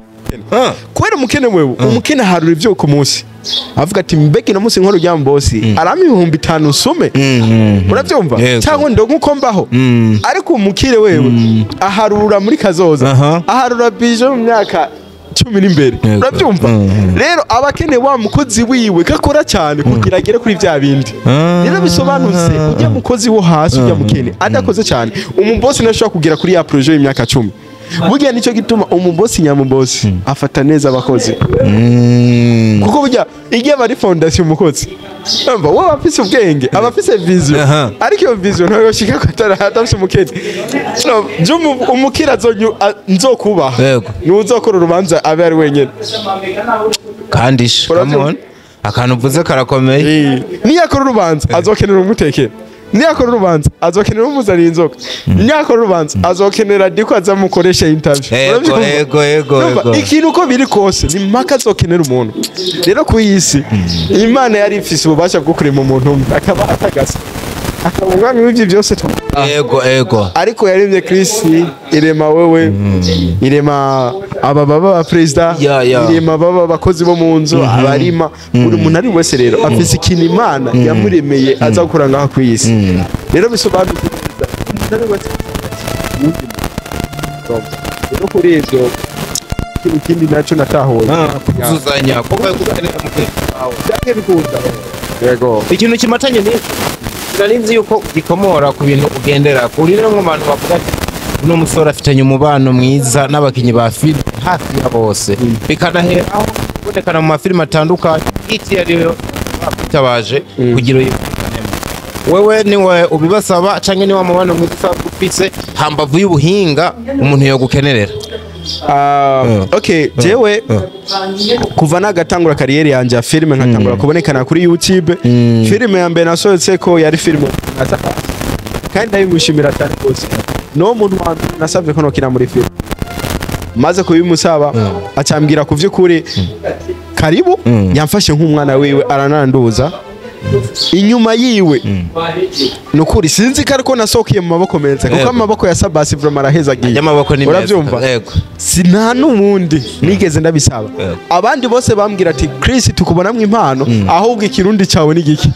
Kubera umukene wewe umukene harura ivyo ku munsi. Avuga ati mbege no munsi nkora ujya mbosi arama 5000 usume. Uravyumva cyangwa ndo nkuko mbaho. Ariko umukire wewe aharura muri kazoza, aharura bijo mu myaka 10 n'imbere. Uravyumva rero abakene wa mukozi wiwe kakora cyane kugira agere kuri bya bindi. Rero bisobanutse ujya mukozi wo hasi ujya mukene adakoze cyane umubosi nashobora kugera kuri ya projet y'imyaka 10. Burya nico gituma umubosi nyamubosi afata neza abakozi. Kuko burya igiye bari fondation umukozi. Umva wowe afise ubwenge, aba afise vision. Ariko iyo vision ntayo yoshika ko atafise umukene. No, umukira nzokubaha. Nuzokora urubanza abe ari wenyene. Kandi come on. Akantu uvuze karakomeye. Niyakora urubanza azokenera umutekera. Niyakora urubanza azokenera umuzanira inzoka. Niyakora urubanza azokenera diko azamukoresha interview. Ego ego ego. Ikintu uko biri kose ni mpaka azokenera umuntu. Rero ku isi Imana yari ifise ububasha bwo kurema umuntu umwe akaba atagasa. Akaba umwami w'ivyo byose. Ego ego. Ariko yaremye Kristi, irema wewe, irema aba baba ba president, irema baba abakozi bo mu nzu, abarima, buri muntu ari wese rero afise ikintu Imana yamuremeye aza gukora ngaha ku isi. Rero bisobanutse neza umuntu ari wese. Rero kuri ivyo ikintu kindi naco natahuye kuzuzanya kuko gukenera mukwe. Byanke bikunda. Yego. Ikintu kimatanye ni narinzi yuko gikomora ku bintu ugendera kuri rero mu bantu bavuga ati uno musore afitanye umubano mwiza n'abakinyi ba filime hafi ya bose, bikanaheraho kubonekana mu mafilime atandukanye iti ariyo bakwitabaje kugira uyivanemo. Wewe niwe ubibasaba canke niwe mubano mwiza usanzwe ufise hambavu y'ubuhinga umuntu yogukenerera? Okay, jewe kuva nagatangura kariyeri yanje ya filime nkatangura kubonekana kuri YouTube, filime ya mbere nasohotse ko yari filime kandi ndabimushimira cyane rwose. No muntu wa mbere nasabye ko nokina muri filime, maze kubimusaba acambwira ku vy'ukuri karibu, yamfashe nk'umwana wiwe arananduza inyuma yiwe. Nukuri sinzi ko ariko nasokiye mu maboko meza kuko amaboko ya Sabasi vraiment araheza agiye. Uravyumva? Sina n'ubundi nigeze ndabisaba. Abandi bose bambwira ati Chris tukubonamwe impano ahubwo ikirundi cyawe ni giki.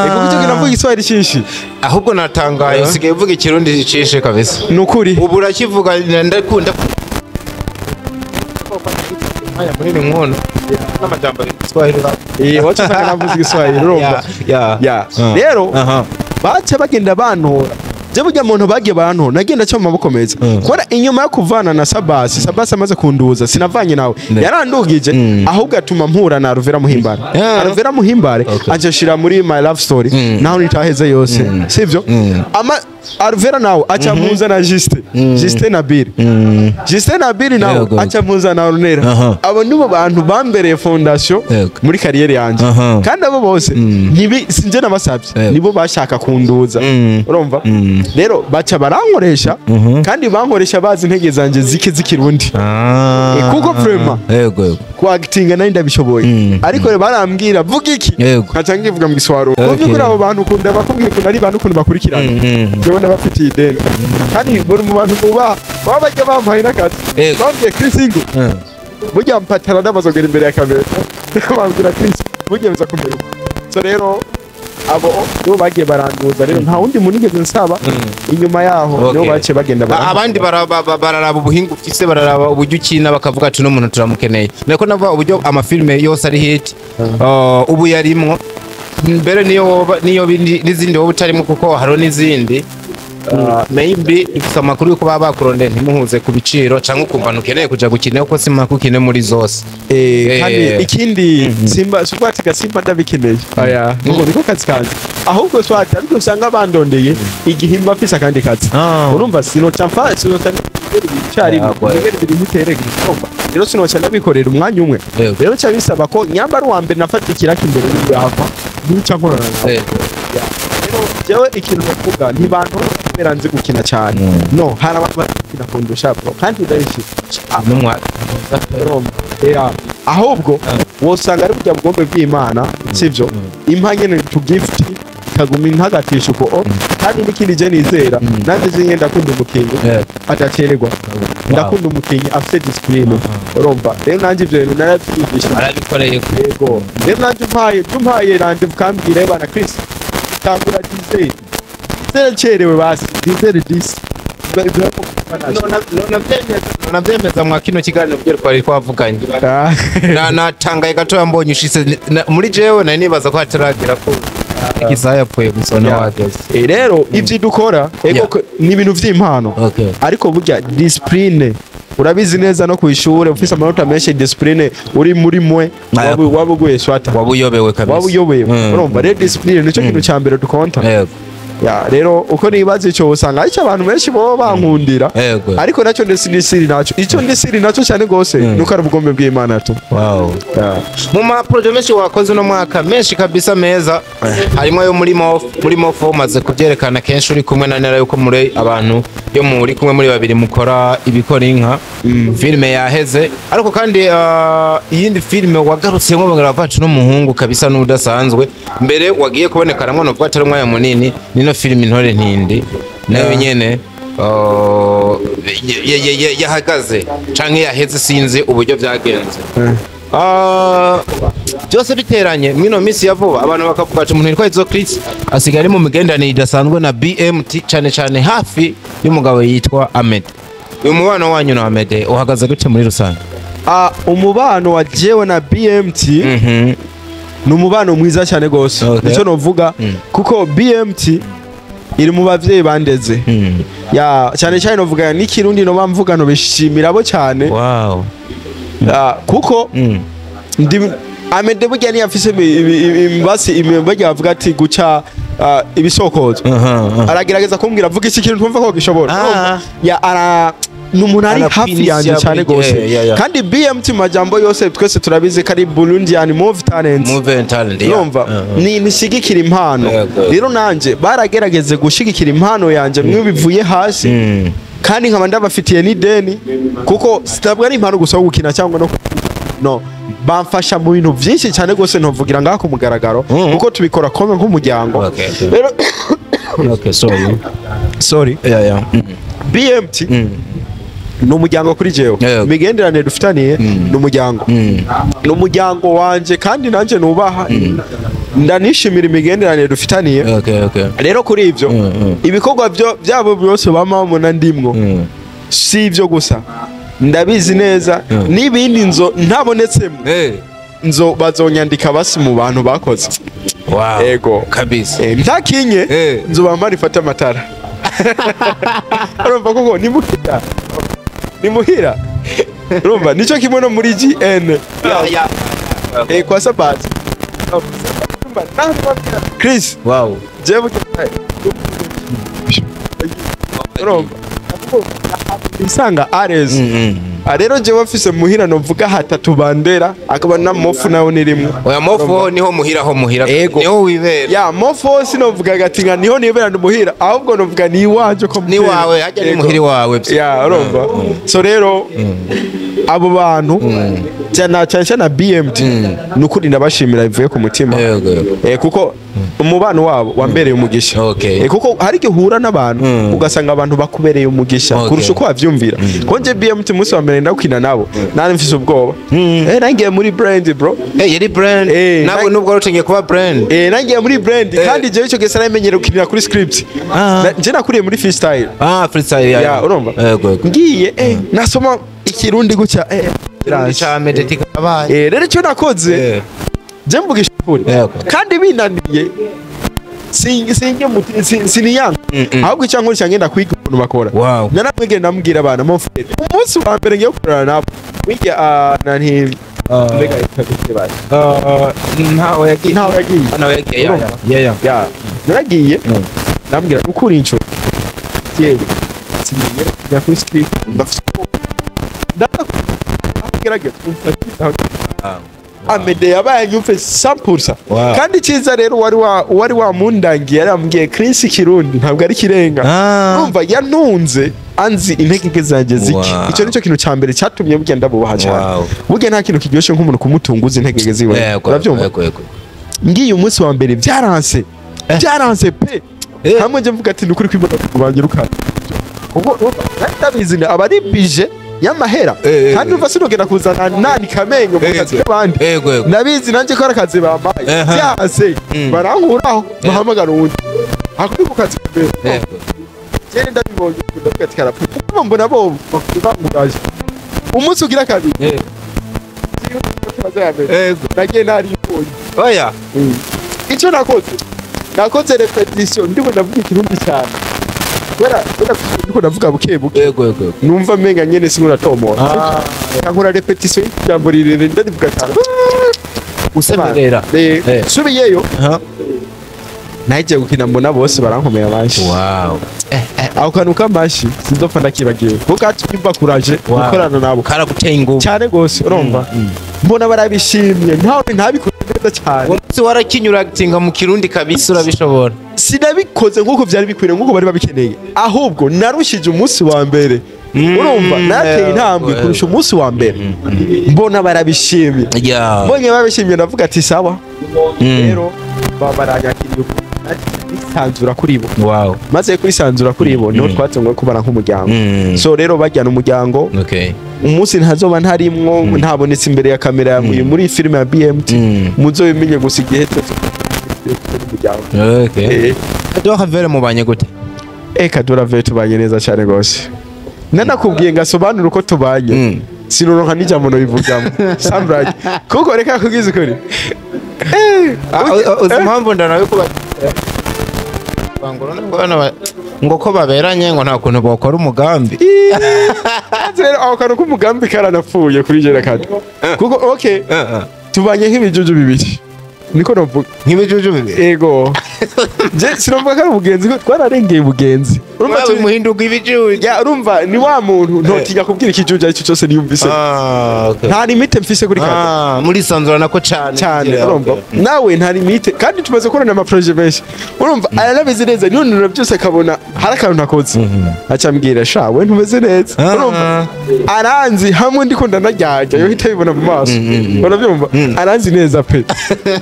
Ego cyo kinavuga Igiswahili cinshi. Ahubwo natangaye usigaye uvuga ikirundi cinshi kabisa. Nukuri ubu urakivuga ndakunda. Aya munini nkono n'amajambo y'Igiswahili. Wacha usanga navuze Igiswahili urumva. Rero baca bagenda bantora. Je burya muntu bagiye bantora nagenda cyo mu maboko meza. Kubera inyuma yo kuvana na Sabasi, Sabasi amaze kunduza sinavanye nawe. Yarandugije ahubwo atuma mpura na Alvera Muhimbare. Alvera Muhimbare anjashira muri My Love Story naho nitaheze yose. Sivyo? Ama Alvera nawe aca mpuza na Justin, Justin na Bill, Justin na Bill nawe aca mpuza na Ornella. Abo nibo bantu bambereye fondation muri carrière yanje. Kandi abo bose ntibi sinje nabasabye, nibo bashaka kunduza. Urumva rero baca barankoresha, kandi bankoresha bazi intege zanje zike z'ikirundi. Kuko vraiment ku actinga nari ndabishoboye, ariko rero barambwira vuga iki, nkaca ngivuga mu giswahili. Mu by'ukuri abo bantu ukunda bakubwiye ukuntu ari bantu, ukuntu bakurikirana, jewe ndabafitiye ideni, kandi buri mu bantu bubaha baba bajya bampaye n'akazi. Bambwiye Chris ngo burya mpatara ndabazogera imbere ya kamera, bambwira Chris burya biza kumera uko. So rero abo nibo bagiye baranduza. Rero nta wundi muntu nigeze nsaba inyuma yaho, nibo baciye bagenda Abandi bararaba ubuhinga ufise, bararaba uburyo ukina, bakavuga ati uno muntu turamukeneye. Niko navuga uburyo amafilme yose ari hit, ubu yarimwo mbere niyo niyo n'izindi wowe utarimo, kuko hariho n'izindi. Maybe ifise amakuru yuko baba bakurondeye ntimuhuze ku biciro, canke ukumva ntukeneye kuja gukina, kuko simpaka ukine muri zose. Kandi ikindi, simba swati simba ndabikeneye, oya, ngo niko kazi kanje. Ahubwo swati ariko usanga bandondeye igihe mba mfise akandi kazi. Urumva sinoca mfa sinoca icyarimwe ibintu bitereke. Urumva rero sinoca ndabikorera umwanya umwe. Rero ca bisaba ko nyambara uwa mbere nafata ikiraka imbere y'uhava nuca nkorana nawe. Rero jewe ikintu navuga, ntibantu kubera nzi gukina cyane, no hari abantu bazi gukina kundusha bro, kandi benshi. N'umwa Urumva? Yeah. Ahubwo wosanga ari burya bugombe bw'Imana, sivyo? Impa nyene to gift kaguma intagatisha uko. Kandi n'ikindi je nizera, nanjye je ngenda ndakunda umukinyi adacererwa, ndakunda umukinyi afite discipline. Urumva rero nanjye ivyo bintu naravyigisha. Arabikoreye. Yego, rero nanjye umpaye rendez-vous ukambwira bana Chris tangura dizeri dizeri cerewe, basi dizeri disi. Navyemeza mwa kino kiganiro byo twari twavuganye. Natangaye gatoya mbonye ushitse muri jewe nari nibaza ko hataragera ko isaha yapfuye gusa wageze. Rero ivyo dukora ego ni ibintu vy'impano, ariko burya discipline urabizi neza, no kwishure ufise amanota menshi, discipline uri muri mwe waba uguye swata. Waba uyobewe kabisa. Waba uyobewe. Urumva rero discipline nicyo kintu ca mbere dukonta. Ya, rero uko nibaza ico usanga ariko abantu benshi boba bankundira, ariko nacyo ndisiri naco, ico ndisiri naco cyane gose nuko ari ubugombe bw'Imana tu. Ya. Mu ma projet menshi wakoze uno mwaka, menshi kabisa meza, harimo ayo muri Mof. Muri Mof umaze kubyerekana kenshi uri kumwe na Nera yuko muri abantu yo muri kumwe muri babiri mukora ibikora inka. Filime yaheze, ariko kandi iyindi filime wagarutsemo bagara bacu n'umuhungu kabisa n'udasanzwe mbere wagiye kubonekana mwo, novuga atari umwanya munini, nino filime Intore Ntindi nayo nyene yahagaze canke yaheze, sinzi uburyo byagenze. Byose biteranye mwino minsi ya vuba, abantu bakavuga ati umuntu witwa Izo Chris asigaye ari mu migenderanire idasanzwe na BMT, cane cane hafi y'umugabo yitwa Ahmed. Uyu mubano wanyu na Ahmed uhagaze gute muri rusange? Umubano wa jewe na BMT ni umubano mwiza cyane gose. Nicyo novuga, kuko BMT iri mu bavyeyi bandeze. Ya, cyane cyane novuga n'ikirundi no bamvuga no bishimira bo cyane. Ya, kuko ndi Amede burya niyo afise imbasi burya bavuga ati guca ibisokozo, aragerageza kumbwira vuga iki kintu ntumva ko gishobora. Ya, ara ni umuntu ari hafi Arakwinisiya yanjye cyane buri gihe, gose. yeah. Kandi BMT mu majambo yose twese turabizi ko ari Burundian Move Talent. Move and talent, yeah. Urumva ni nishigikira impano. Rero nanje baragerageze gushigikira impano yanje mwe bivuye hasi, kandi nkaba ndabafitiye n'ideni, kuko sitabwa ari impano gusa yo gukina cyangwa no no bamfasha mu bintu byinshi cyane rwose ntuvugira ngaha ku mugaragaro, kuko tubikora kome nk'umuryango. Rero Okay, sorry. Sorry. Yeah. BMT ni umuryango kuri jewe. Imigenderanire dufitaniye ni umuryango, ni umuryango wanje, kandi nanjye nubaha, ndanishimira imigenderanire dufitaniye. Rero kuri ibyo ibikorwa byo byabo byose bama ndimwo, si ibyo gusa, ndabizi neza n'ibindi nzo ntabonetsemo nzo bazonyandika basi mu bantu bakoze. Ego. Kabisa. Ntakinye nzo bamara ifate amatara. Urumva koko ni muhira, ni muhira. Urumva nicyo kimwe no muri GN kwa Sabati. Urumva, naho Chris jewe Urumva isanga arezi. Rero jewe mfise muhira novuga hatatu bandera, akaba na mofu nawo nirimwe. Oya, mofu niho muhira, ho muhira. Ego. Niho wibera. Ya mofu sinovuga gati nka niho nibera muhira, ahubwo novuga ni iwanje ko Ni wawe hajya, ni Ego. muhiri wawe. Ya, urumva, so rero abo bantu cyane cyane cyane na BMT, nukuri ndabashimira bivuye ku mutima. Yego, yego. Kuko umubano wabo wambereye umugisha. Kuko hari igihe uhura n'abantu ugasanga abantu bakubereye umugisha kurusha uko wavyumvira. Ko nje BMT, umunsi wa mbere ndawukina nabo nari mfise ubwoba. Nangiye muri brand, bro. Yari brand. Nabwo nubwo rutingiye kuba brand. Nangiye muri brand, kandi jewe ico gihe sinamenyereye gukinira kuri script. Nje nakuriye muri freestyle. Ah, freestyle ya. Ya, urumva. Yego. Ngiye nasoma ikirundi gutya Kirundi ca Medeti kabaye. Rero icyo nakoze, je mvugisha ukuri, kandi binaniye siniyanga, ahubwo icyo nkora ngenda kwiga ukuntu bakora. Naramwegera, ndamubwira, abana mon frère, umunsi wa mbere ngiye gukorana nabo wiga nani, mbega yitwa baje? Ntawe yagiye. Ntawe yagiye. Ntawe yagiye, ya. Urumva? Ya. Ya, naragiye ndamubwira ukuri inco yewe sinigera kujya kuri script, ndafite ubwoba, ndagerageza kumfata. Amede yabaye nyumve 100%. Kandi icyiza rero, wari wamundangiye yarambwiye: "Chris, Kirundi ntabwo ari kirenga." Urumva yantunze anzi intege nke zanjye zike. Icyo nicyo kintu cya mbere cyatumye burya ndabubaha cyane. Burya nta kintu kiryoshye nk'umuntu kumutunguza intege nke ziwe. Urabyumva? Yego. Ngiye umunsi wa mbere byaranse, byaranse pe. Hamwe njye mvuga ati nukuri kwibona bangira kuko urumva, nari ndabizi ni aba ari bije y'amahera, kandi urumva sinogenda kuzana nani kamenyo mu kazi k'abandi. Yego. Ndabizi nanjye ko ari akazi bambaye. Byanse, barankuraho, bahamagara uwundi akuri ku kazi mbere. Jene ndabibonye, ndavuga ati karapfa, kuko mbona bo banguraje. Umunsi ugira kabiri, nagiye naribonye. Oya. Icyo nakoze, nakoze répétition, ndiko ndavuga ikirundi cyane, kubera ndiko ndavuga buke buke. Yego. Numva menga nyene sinkura tomora, nkora répétition y'ijambo rirerire, ndarivuga cyane. Usemerera. Subiyeyo, nagiye gukina, mbona bose barankomeye amashyi. Ako kantu k'amashyi sinzopfa ndakibagiwe, kuko katumye mba kuraje gukorana nabo. Karaguteye ingufu. Cyane gose. Urumva, mbona barabishimye, ntawe ntabikoze neza cyane. Uwo munsi warakinyura actinga mu Kirundi kabisa, urabishobora. Sinabikoze nk'uko byari bikwiriye, nk'uko bari babikeneye, ahubwo narushije umunsi wa mbere. Urumva, narateye intambwe kurusha umunsi wa mbere, mbona barabishimye. Mbonye babishimye, ndavuga ati sawa. Rero baba baranyakiriye uko nisanzura kuri bo. Maze kwisanzura kuri bo, niho twatunguwe kubana nk'umuryango. So rero bajyana umuryango. Umunsi ntazoba ntarimwo, ntabonetse imbere ya kamera ya muri filime ya BMT, muzobimenye gusa igihe cyose n'umuryango. Dohavere mubanye gute? Eka, Doravere tubanye neza cyane rwose. Nanakubwiye ngo asobanure uko tubanye, sinuronka n'ijambo nobivugamo sambrage, kuko reka kubwiza ukuri. Uzi impamvu ndanabikuba ngo ko baberanye, ngo nta kuntu bakora umugambi? Rero ako kantu k'umugambi karanapfuye kuri jye kado, kuko okay, tubanye nk'ibijuju bibiri, niko novuga. Nk'ibijuju bibiri. Ego, je sinovuga ko ari ubugenzi, ko twararengeye ubugenzi. Urumva Urumva muhinduka ibijuju. Ya, urumva ni wa muntu ntotinya kubwira ikijuju aricyo cyose niyumvise. Nta limite mfise kuri kado. Ah, murisanzura nako cyane. Cyane. Urumva, nawe nta limite, kandi tumaze kubona ama projet menshi. Urumva aranabizi neza, none byose akabona hari akantu nakoze, aca ambwira: "Sha we, ntumeze neza." Urumva aranzi, hamwe ndiko ndanaryarya yo hita bibona mu maso, urabyumva, aranzi neza pe.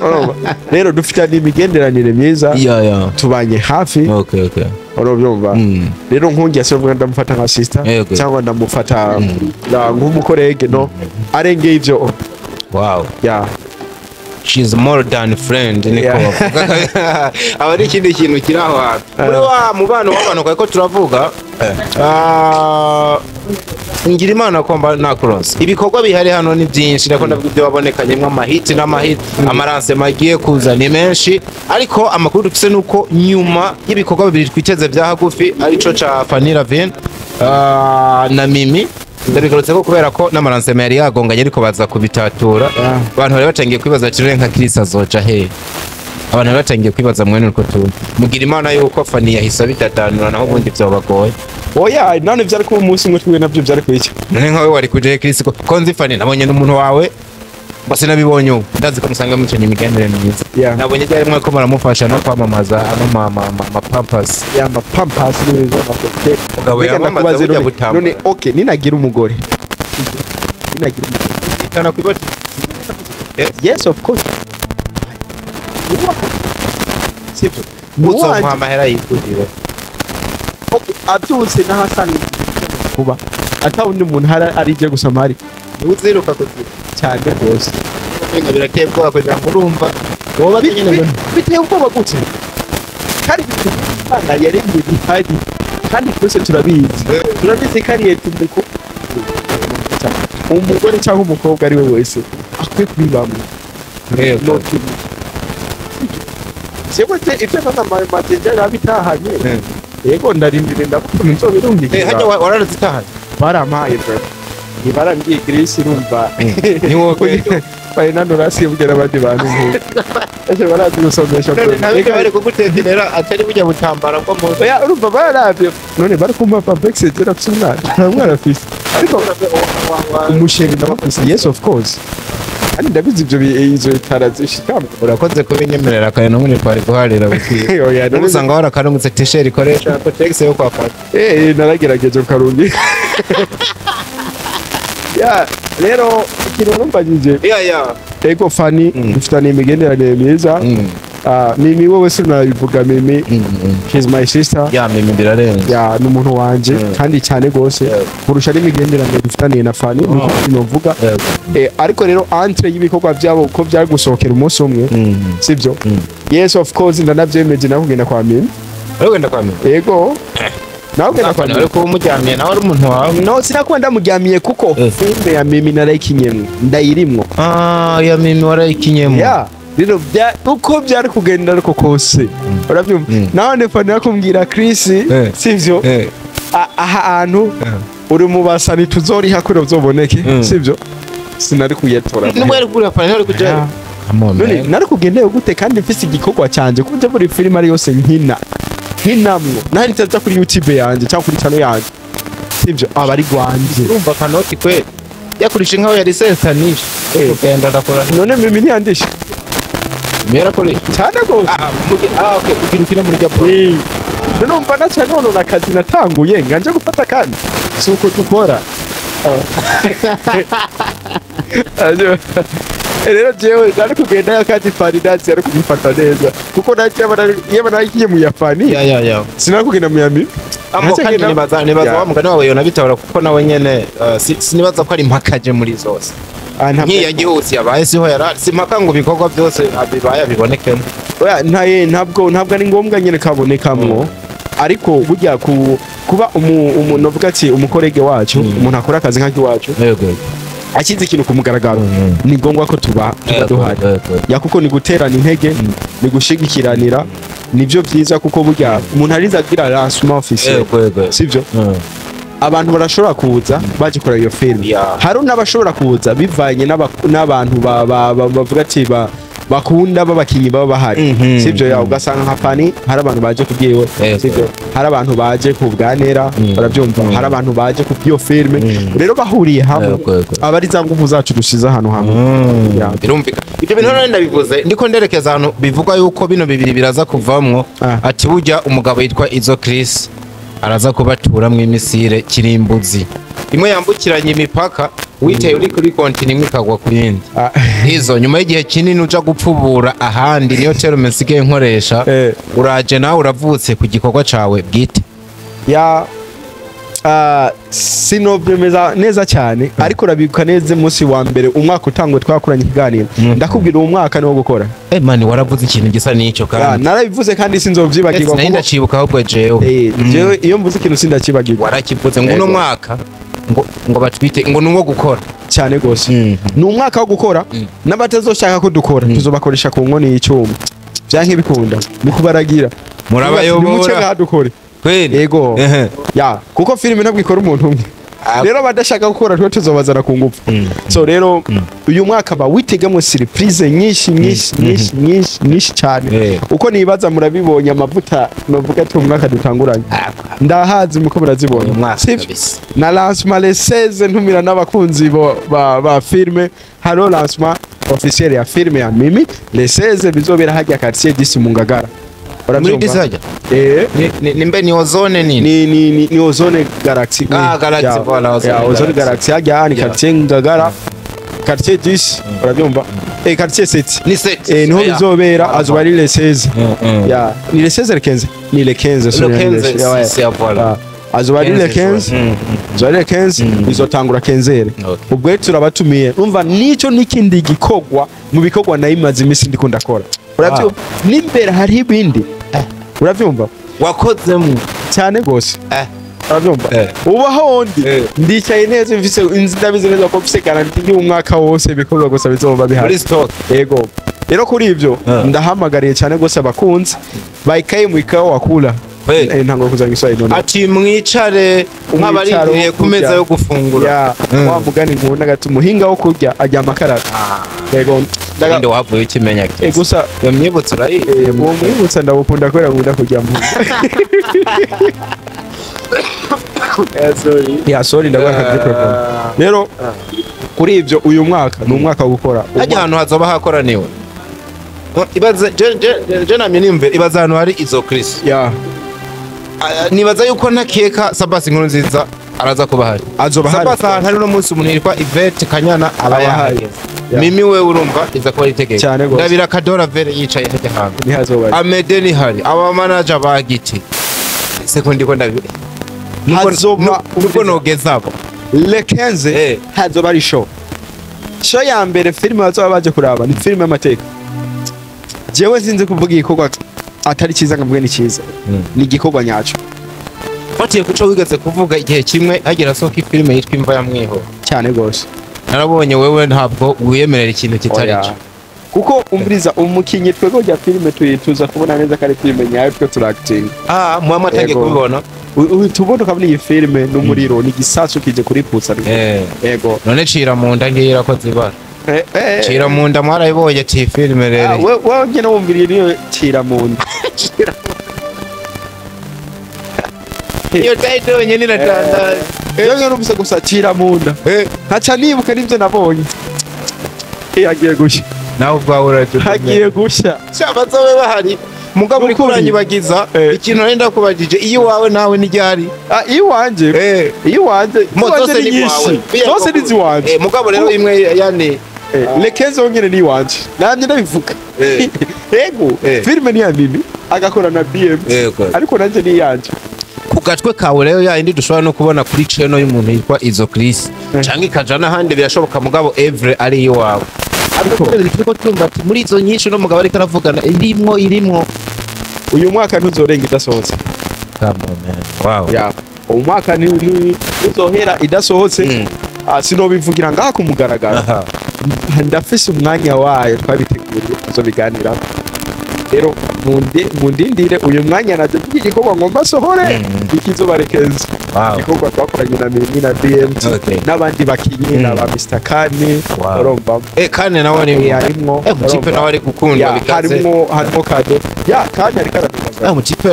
Urumva rero dufitanye imigenderanire myiza, Ya. tubanye hafi. Okay. Urabyumva, rero nkungiye se ndamufata nka sister cyangwa ndamufata nk'umu collègue, no arengeye ivyo. Ya. She's more than friend, niko bavuga. Aba ari ikindi kintu kiri aho hantu muri wa mubano w'abantu ko turavuga. Ngira imana ko mba nakuronse. Ibikorwa bihari hano ni byinshi, ndako ndavuga ibyo wabonekanyemo, amahiti n'amahiti, amaransema agiye kuza ni menshi, ariko amakuru dufise nuko nyuma y'ibikorwa bibiri twiteze bya hagufi, arico ca Fanny Lavin na Mimi, ndabigarutse ko kubera ko n'amaransema yari yagonganye, ariko baza kubitatura. Abantu bari batangiye kwibaza ati: "None nka Chris azoja he?" Abantu batangiye kwibaza mwene uko tuntu. Mugira Imana yuko Fani yahise abidadanura, naho ubundi vyobagoye. Oya, none vyari kuba umunsi umwe twe navyo vyari kwica. None nkawe wari kujayo, Chris, ko nzi Fani, nabonye n'umuntu wawe bose, nabibonye ubu, ndazi ko musanga mucanye imigenderanire myiza. Nabonye ryari mwe ko muramufasha no kwamamaza ano ma pampers. Ya, ma pampers n'ibintu by'amakote. Mugabo Reka yamamaza ndakubaze burya none. butambara. None okay, ninagira umugore, ninagira umugore, Itana kwibati. Yes, of course, sivyo? Uzomuha amahera yigurire. Okay, abyutse n'ahasanga kuba ata wundi muntu hari arije gusa mpari. Uziruka kugira Cyane rwose. Umenga birateye ubwoba kugira ngo urumva woba nyine ngo Biteye ubwoba gute kandi ibintu Imana yaremye bihari, kandi twese turabizi, turabizi ko ari leta umugore cyangwa umukobwa ari we wese akwiye kubibamwo. Yego. No jewe je ibyo nana matejeri abitahanye. Yego, ndarindire ndabona nzobirungikira. Hajya wararazitahanye? Barampaye bro, ntibarambwiye Chris, urumva. Ntiwogenda. Bari nanurasiye bugera abandi bantu nk'ubu ese barazi gusomesha bro. Ntabwo bari kugutekerera atari burya butambara bwo mu Oya, urumva baravye none bari kumpa papex zera afise umwana, nta mwana afise, ariko umusheri nawe afise. Yes, of course, kandi ndabizi ibyo izo tara zishikama. Urakoze kubinyemerera kare, n'ubundi twari guharira bukwiye. Oya, none usanga warakarungutse t-shirt ikoresha kotex yo kwa Fata. Eh, naragerageje kukarungi ya. Rero ikintu numbajije, ya ego, Fani dufitanye imigenderanire myiza. Ah, Mimi wowe sinabivuga, Mimi, she's my sister. Ya, Mimi birarenze. Ya, ni umuntu wanje kandi cyane gose kurusha n'imigenderanire dufitaniye na Fani, nuko novuga. Ariko rero entre y'ibikorwa byabo ko byari gusohokera umunsi umwe, sibyo? Yes, of course, ndanavyemeje nawe kugenda kwa Mimi. Uri wenda kwa Mimi? Ego, nawe kugenda kwa Fani Mimi. uri kuba umuryamiye nawe ari umuntu wawe? No, sinakuba ndamuryamiye kuko filime ya Mimi narayikinyemwo, ndayirimwo. Ah, ya Mimi warayikinyemo? Ya, rero uko byari kugenda ariko kose, urabyumva, nawe Fani yakumbwira Chris, sivyo? Aha hantu uri mu basani tuzoriha kuri uzoboneke, sivyo? Sinari kuyetora. Nubwo yari kugura Fani ntari kujayo. Come on, None man. nari kugendeyo gute kandi mfise igikorwa canje kuko muri filime ari yose nkina nkinamwo nari ntaja kuri YouTube yanje cyangwa kuri channel yanje, sivyo? Aba ari rwanje. Urumva kanoti kwe yakurisha inkaho yari sentanisha kugenda ndakora. None Mimi ntiyandisha? Yarakoresha. Cyane rwose. Ah, okay, kugira ukina muri rya Eh, none umva naca none akazi natanguye nganje gufata kandi si uko dukora. Rero jewe nari kugendayo kandi Fani ndazi yari kubifata neza kuko naje yaba naragiye mu ya Fani, ya ya ya sinari kugenda mu ya Mimi. Amo Naca kandi nibaza Ya. wa mugani wawe yona kuko nawe nyene sinibaza ko ari impaka je muri zose. Ah, ntabwo. Nk'iya gihutsi yabaye siho yara si impaka ngo ibikorwa byose abibaye abibonekemo. Oya, ntabwo ari ngombwa nyene kabonekamwo, ariko burya kuba umuntu avuga ati umukorege wacu, umuntu akora akazi nk'akiwacu, yego ashyize ikintu ku mugaragaro, ni ngombwa ko tuba duhari ya, kuko ni guterana intege, ni gushigikiranira, nibyo byiza, kuko burya umuntu ariza agira lancement officiel, yego yego sibyo? Abantu barashobora kuza baje kureba iyo filime, hari n'abashobora kuza bivanye n'abantu bavuga ati bakunda b'abakinyi baba bahari, sibyo? Ya, ugasanga nka Fani hari abantu baje kubwiwe, sibyo? Hari abantu baje ku bwanera, barabyumva, hari abantu baje ku bw'iyo filime. Rero bahuriye hamwe, Yego, yego. aba ari za nguvu zacu dusize ahantu hamwe. Ya. Birumvikana ibyo bintu. None ndabivuze ndiko nderekeza ahantu bivugwa yuko bino bibiri biraza kuvamwo. Ati burya umugabo yitwa Izo Chris araza kubaturamwo imisire kirimbuzi imwe yambukiranya imipaka, witeye uri kuri konti imwe ikagwa ku yindi. Izo nyuma y'igihe kinini uja gupfubura ahandi, niyo terme nsigaye nkoresha. Uraje nawe uravutse ku gikorwa cawe bwite. Ya, sinovyemeza neza cyane, ariko urabibuka neza umunsi wa mbere umwaka utangwe twakoranye ikiganiro, ndakubwira uwo mwaka niwo gukora. Eh man, waravuze ikintu gisa n'ico Ya, kandi narabivuze kandi sinzovyibagirwa. nari Kuko ndacibuka ahubwo jewe. Jewe iyo mvuze ikintu sindakibagirwa. Warakivuze ngo uno mwaka ngo batwite ngo nuwo gukora. Cyane gose. Ni umwaka wo gukora, n'abatazoshaka ko dukora tuzobakoresha ku nkoni y'icyuma vyanke bikunda, ni kubaragira. Murabayobora. Nimuce ngaha dukore. Kweli. Yego. Ehe. Ya, kuko filime ntabwo ikora umuntu umwe. Rero abadashaka gukora twe tuzobazana ku ngufu. So rero uyu mwaka bawitegamwe surprise nyinshi nyinshi nyinshi nyinshi nyinshi cyane. Uko nibaza murabibonye amavuta novuga ati umwaka dutanguranye ndahazi muko murazibona, sivyo? Na lancement le 16 ntumira n'abakunzi ba filme, haro lancement officiel ya filme ya Mimi le 16 bizobera hajya quartier 10 mu Ngagara. Muri disajya nimbe ni Ozone nini? Ni Ozone Galaxy. Ah, Galaxy, voilà, Ozone, Ozone Galaxy hajya ni quartier Ngagara, quartier 10, urabyumva, quartier 7 ni 7, niho bizobera, azoba ari le 16. Ya ni le 16 le 15, ni le 15, le 15, c'est voilà, azoba ari le 15, azoba ari le 15, izotangura 15. Ubwo turabatumiye, umva nico nikindi gikogwa mu bikogwa nayimaze imisi ndiko ndakora, urabyumva, n'imbere hari ibindi, urabyumva, wakozemo cyane gose, urabyumva. Ubaho ndi ndicaye neza, mfise ndabizi neza ko mfise garanti y'umwaka wose ibikorwa gusa bizoba bihari muri stock. Yego, rero kuri ivyo ndahamagariye cyane gose abakunzi bayikaye mwikao wakula. Ntango kuzana Igiswahili none. Ati mwicare nk'abarindiriye ku meza yo gufungura. Wa mugani nkunda gati umuhinga wo kurya ajya amakarara. Yego, ndagende wavuye ukimenya ki. Gusa yamwibutsa urayi. Uwo mwibutsa ndawukunda kubera nkunda kurya mu. Sorry. Ya sorry ndagwa microphone. Rero kuri ivyo uyu mwaka ni umwaka wo gukora. Hajya ahantu hazoba hakoraniwe. Ibaze je namye nimve ibaze ahantu hari izo Chris. Ya. Nibaza yuko ntakeka Sabasi inkuru nziza araza kuba hari. Azoba hari. Sabasi ahantu hari no munsi umuntu yitwa Yvette Kanyana aba yahageze. Mimi we urumva iza kuba itegeko. Ndabira Kadora Vere yicaye hajya hantu. Ni hazoba. Amede ni hari. Aba manager bagiti. Sekundi ko ndabi. Hazoba ubwo nogezabo. Le 15 hazoba ari show. Show ya mbere filime bazoba baje kuraba ni filime y'amateka. Jewe sinzi kuvuga igikorwa atari cyiza ngo mvuge ni cyiza. Ni igikorwa nyaco. Fatiye kuco wigeze kuvuga igihe kimwe hagira soka ifilime yitwa Imva ya Mwiho. Cyane gose. Narabonye wewe ntabwo wiyemerera ikintu kitari cyo. Kuko umviriza umukinyi twego rya filime tuyituza kubona neza ko ari filime nyayo twe turacting. Ah, mwamwe atangiye kubibona. Tubona ukabona iyi filime n'umuriro ni igisasu kije kuriputsa. Yego. None cira mu nda ngira ko zibara. Cira mu nda mwarayibonye ti filime rero. Wewe nyene wumviriye niyo cira mu nda. Iyo title nyene iratangaje. Iyo numvise gusa cira mu nda. Nkaca nibuka n'ivyo nabonye. Hagiye gushya. Nawe ubwawe uraje. Hagiye gushya. Bazobe bahari. Mugabo uri kuranyibagiza ikintu nari ndakubajije iyo wawe nawe ni ryari? Ah, iyo wanje. Iyo wanje. Zose ni kwawe. Zose ni ziwanje. Mugabo rero imwe yani le 15 ongere ni wanje. Namye ndabivuga. Yego, filime ni ya Mimi agakora na BM. Ariko nanje ni yanje. Ku gatwe kawe rero ya indi dushobora no kubona kuri channel y'umuntu yitwa Izo Chris. Canke ikaja n'ahandi birashoboka mugabo Evre ari iwawe. Ariko turiko twumva ati muri izo nyinshi no mugabo ariko aravugana irimwo uyu mwaka ntuzorenga idasohotse. Come on man. Wow. Ya, uyu mwaka ni uzohera idasohotse. Sinobivugira ngaha ku mugaragaro. Ndafise umwanya wayo twabiteguriye tuzobiganira. Rero mundindire uyu mwanya naje mvuga igikorwa ngomba sohore ikizobarekeza. Igikorwa twakoranye na Mimi na BMT n'abandi bakinyi na ba Mr. Kane, urumva. Kane nawe ni harimwo. Mukipe nawe ari gukundwa bikaze. Harimo Kade. Ya Kane ariko arabigaza. Mukipe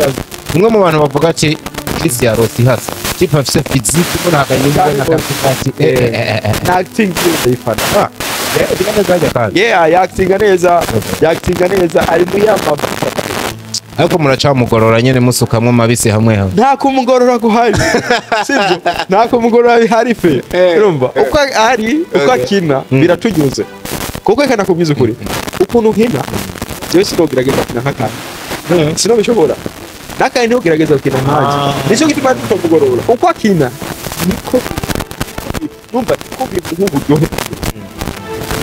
umwe mu bantu bavuga ati Chris Yarose hasa. Kipe afise physique ko ntakanyumva na kapitati. Na acting ndayifana. Yeah, yaktinga neza, yaktinga neza ari mu yamavuta. Ariko muracamugorora nyene musukamwe mabisi hamwe hamwe. Nta kumugorora guhari. Sivyo? Nta kumugorora bihari fe. Urumva? Uko ari, uko akina biratunyuze. Kuko ikana kubwiza ukuri. Ukuntu nkina jewe sinogerageza gukina nk'akana. Sinobishobora. Nakandi ntogerageza gukina nkanje. Nico gituma tutamugorora. Uko akina niko numva ko bimuha uburyohe.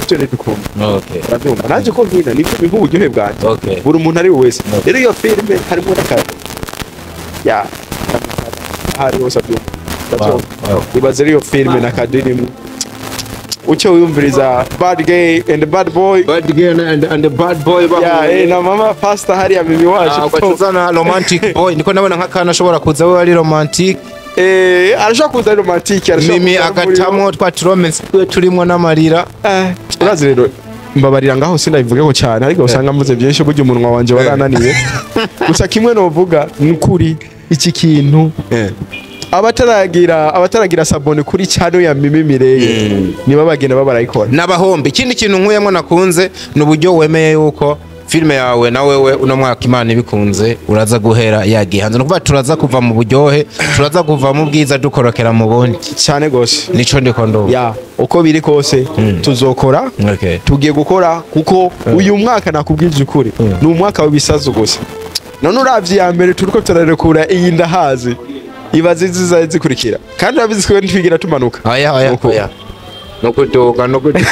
Okay. Urabyumva? Naje ko nkina niko bimuha uburyohe bwanjye. Buri umuntu ari wese. Rero iyo filime harimo n'akantu. Ya. Hari hose abyumva. Ibaze rero iyo filime na kadirimwe. Uche wiyumviriza Bad Gay and the Bad Boy. Bad Gay and the Bad Boy. Yeah, na mama pastor hariya Mimi wacu. Ugacuzana Romantic Boy. Niko nabona nk'akana ashobora kuza we ari romantic. Arashobora kuza ari romantique, arashobora Mimi kuza ari umuriro. agatamwo twa turomance twe turimo n'amarira. Urazi rero, mbabarira ngaho sinabivugeho cyane, ariko usanga mvuze byinshi, burya umunwa wanje warananiye. Gusa kimwe novuga ni ukuri, iki kintu abataragira s'abonner kuri channel ya Mimi Mireye, niba bagenda babarayikora. N'abahombe. Ikindi kintu nkuyemo nakunze ni uburyo wemeye yuko filime yawe na wewe uno mwaka, Imana ibikunze, uraza guhera yagiye hanze. Ni ukuvuga turaza kuva mu buryohe, turaza kuva mu bwiza, dukorokera mu bundi. Cyane gose. Nico ndiko ndumva. Ya, uko biri kose tuzokora. Tugiye gukora, kuko uyu mwaka, nakubwije ukuri, ni umwaka w'ibisazo gusa. None uravye iya mbere turiko turarekura, iyi ndahazi ibaze zizaye zikurikira, kandi urabizi ko ntitwigira tumanuka. Oya, oya. Uko. Oya, no kuduga, no kuduga.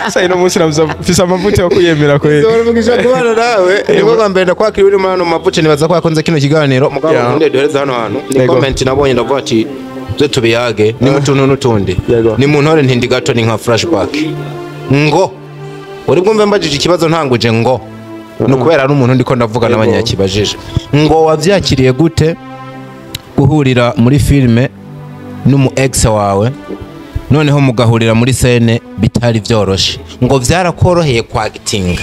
Sa ino munsi mfise amavuta yo kuyemera kweli. Umugisha kubana nawe, nibwo bwa mbere ndakwakira uri muri hano mavuce. Nibaza ko yakunze kino kiganiro mugabo. Nkunde duhereze hano hantu ni comment nabonye, ndavuga ati ze tubiyage, ni mu tuntu n'utundi. Ni mu ntore ntindi gato, ni nka flashback ngo uri bwumve mbajije ikibazo ntanguje ngo ni ukubera ari umuntu ndiko ndavuga n'abanyakibajije ngo wavyakiriye gute guhurira muri filime n'umu ex wawe, noneho mugahurira muri scène bitari vyoroshe, ngo vyarakoroheye kwagitinga?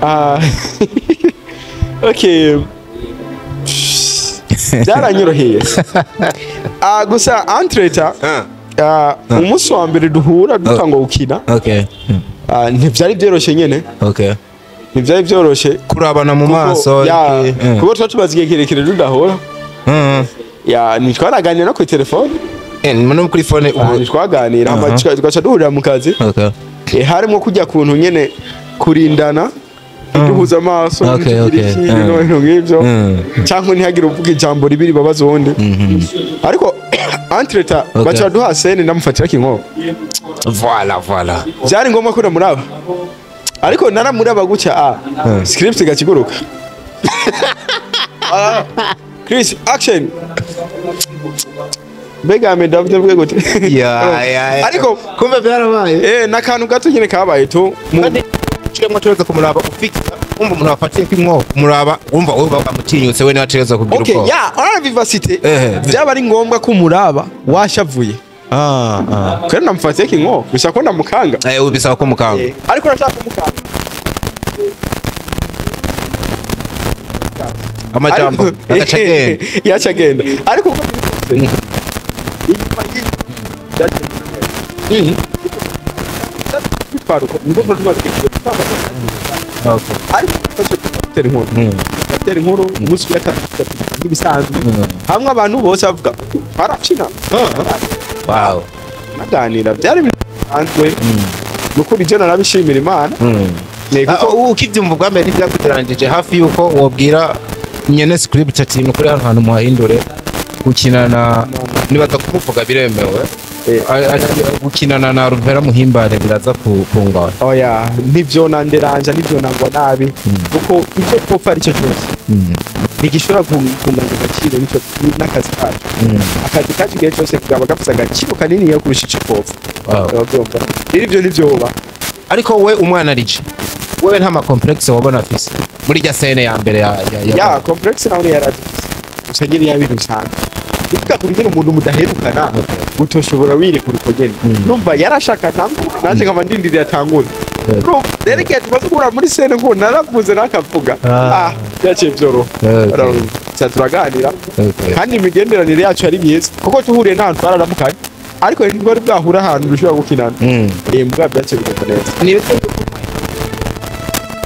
Ah, okay, byaranyoroheye. Ah, gusa entre-temps, umunsi wa mbere duhura dutangwa gukina, ntivyari byoroshe nyene. Ntivyari byoroshe Kurabana mu maso. Ya, iki, kuko tuba tumaze igihe kirekire tudahura. Ya, ntitwaraganira no kuri telefone. No kuri phone ubu. Ntitwaganira, hama tugaca duhurira mu kazi. Harimo kujya kuntu nyene kurindana, ntiduhuze amaso, ntitugire ikindi, n'ibintu nk'ivyo, cyangwa ntihagire uvuga ijambo ribi ribabaza uwundi. Ariko entre-temps baca duha scène, ndamufatira kinkoko. Voilà, voilà. Byari ngombwa ko namuraba, ariko naramuraba gutya, script igakiguruka. Ah, Chris, action. Mbega ame David mvuge gute? Ya. Ariko kumbe byarabaye. N'akantu gato nyine kabaye tu Kandi uciyemo turetse kumuraba, ufika wumva umuntu wafatiye kw'inkoho kumuraba, wumva wowe bamutinyutse, we niwe ategereza kugira ubwoba. Ya, ora vivacité. Byaba ari ngombwa ko umuraba washavuye. Kandi namufatiye kinko gusa ko ndamukanga. Ubu bisaba ko mukanga. Ariko urashaka kumukanga. Amajambo agaca agenda. Yaca agenda, ariko uko biri kose, inyuma y'ibyo bitwara uko nibwo tuba tumaze ariko gutera inkuru, gutera inkuru umunsi wa gatatu nk'ibisanzwe, hamwe abantu bose bavuga barakina. Naganira, byari ibintu bisanzwe. Ni ukuri ibyo narabishimira Imana. Ni Ah, kuko ukibyumva ubwa mbere ntibyakuteranyije hafi yuko wobwira nyene script ati ni kuri hano hantu muhahindure, gukinana, nibaza kumuvuga biremewe, gukinana na Ruvera Muhimbare biraza kungora? Oya, nibyo nanderanja, nibyo nangwa nabi, kuko icyo twopfa aricyo cyose ntigishobora kunganya agaciro n'icyo n'akazi kacu. Akazi kacu igihe cyose kaba gafite agaciro kanini kurusha icyo twopfa. Urabyumva? Rero ibyo ntibyoba. Ariko we umwana arije, wewe nta ma complexe wabona afise muri rya scène ya mbere ya Ya, complexe nawe yarazifise, gusa nyine yabintu bisanzwe uvuga kuri nyine umuntu mudaherukana utoshobora wirekura uko nyene. Numva yarashaka atangure, nanjye nkaba ndindiriye atangure. Urumva, rero igihe tumaze guhura muri scène ngo naravuze nakavuga, byaciye byoroha. Urumva, tuca turaganira. Kandi imigenderanire yacu yari myiza, kuko tuhuriye n'ahantu twararamukanye, ariko ntitwari bwahura ahantu dushobora gukinana. Mbwa byaciye bigenda neza. Ni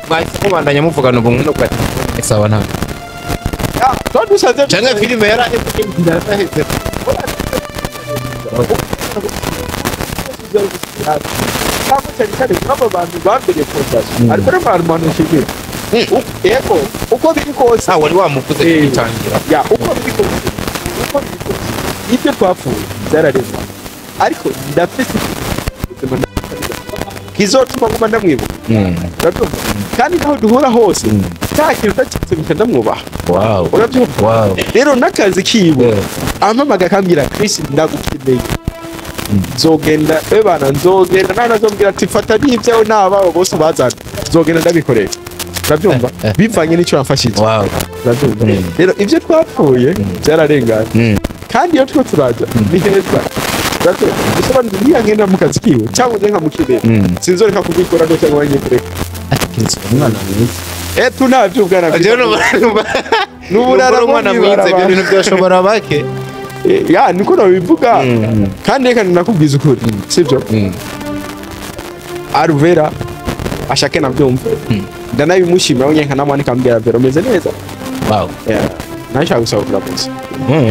mwahise mubandanya muvugana ubu no kwa sawa nta Ya, twari dusanze canke filime yaraheze, yaraheze? Cyangwa cyane cyane nk'aba bantu bambereye fondation, ariko n'abantu bantu nshimira. Yego, uko biri kose. Ah, wari wamuvuze tugitangira. Ya, uko biri kose, uko biri kose, ibyo twapfuye byararezwa, ariko ndafise ubuzima kizotuma nguma ndamwibuka. Urabyumva? Kandi naho duhura hose, nta kintu utakitse mpita ndamwubaha. Urabyumva? Rero n'akazi kiwe, ampamaga akambwira: "Chris, ndagukeneye," nzogenda. Ebana, nzogenda nawe nazombwira ati: "Fata n'ibyawe n'abawe bose ubazana," nzogenda ndabikorera. Urabyumva? Bivanye n'icyo yamfashije. Urabyumva? Rero ibyo twapfuye byararenganye. Kandi iyo turiko turaja ni heza. Bisobanura niya ngenda mu kazi kiwe cyangwa nje nkamukirera, sinzoreka kubikora no cyangwa nyikureka. Umwana mwiza. Tunavyo bwana. Jewe N'uburara umwana mwiza, ibyo bintu byashobora bake. Ya niko nabivuga. Kandi reka nakubwiza ukuri, sibyo? Alvera ashake nabyumva, ndanabimushimira we nkanamwandika ambwira Vera umeze neza. Wow. Nashaka gusaba kuramuza.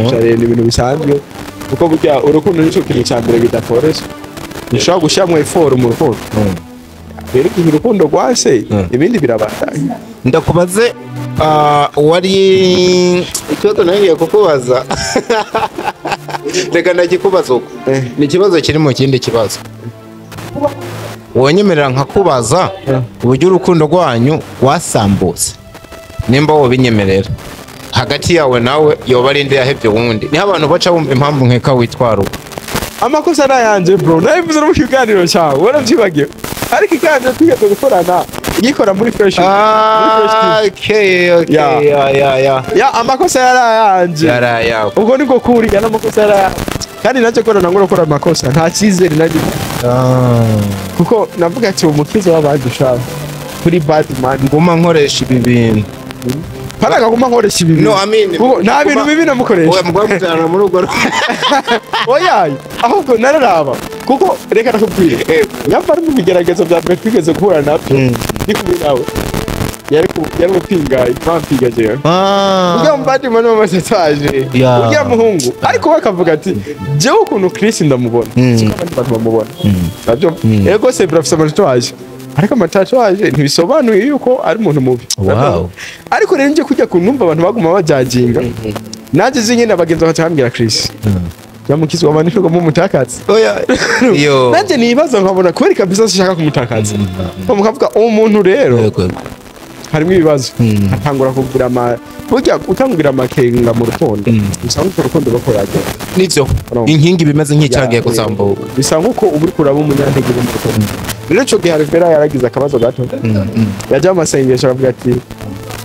Cyane ni ibintu bisanzwe, kuko burya urukundo nicyo kintu cya mbere bidakoresha. Ntushobora gushyiramo effort mu rukundo. Rero igihe urukundo rwase ibindi birabandanya. Ndakubaze, wari ikibazo nagiye kukubaza, reka ndakikubaza uko. Ni ikibazo kiri mu kindi kibazo. Wonyemerera nkakubaza uburyo urukundo rwanyu rwasambutse, nimba wobinyemerera, hagati yawe nawe yoba ari inde yahevye wundi? Niho abantu baca bumva impamvu nkeka witwara uko. Amakosa ni ayanje bro, nabivuze no mu kiganiro cyawe warabyibagiwe, ariko ikiganiro twigeze gukorana yikora muri Fresh, muri Fresh TV. Okay. Ya. Ya. Ya, amakosa yari ayanje. Yari ayawe. Ubwo niko kuri n'amakosa yari ayanje. Kandi nacyo kora nangura gukora amakosa nta cyizere nagize, kuko navuga ati umukiza w'abandi ushaka kuri Batman Nguma nkoresha ibi bintu. Paraga guma nkoresha ibi No, I mean, kuko nta bintu bibi namukoresha. Oya, mugwa mujana muri urwo. Oya, ahubwo nararaba, kuko reka nakubwire, nyamara ari mu bigeragezo bya mbere twigeze guhura nabyo ndi kumwe nawe, yari gupinga impampiga jewe ujya mu Batman w'amatatuwaje, ujya muhungu, ariko we akavuga ati jewe ukuntu Chris ndamubona siko abandi bantu bamubona nabyo. Ego se afise amatatuwaje, ariko amatatuwaje ntibisobanuye yuko ari umuntu mubi. Wow. Ariko rero nje kujya kunumva abantu baguma bajajinga, nanjye zi nyine abagenzi bakaca bambwira Chris yamukizwa abantu ngo mumutakaze. Oya. Yo. Nanjye nibaza nkabona kubera kabisa sinshaka kumutakaza, mukavuga uwo muntu rero harimo ibibazo, atangura kugira ama burya utangira amakenga mu rukundo, bisa nk'uko urukundo rukorajya. Nivyo. Inkingi bimeze nk'icyagiye kusambuka. Bisa nk'uko uba uri kuraba umunyantege mu rukundo. Rero ico gihe Alvera yaragize akabazo gato, yajya mu masengesho aravuga ati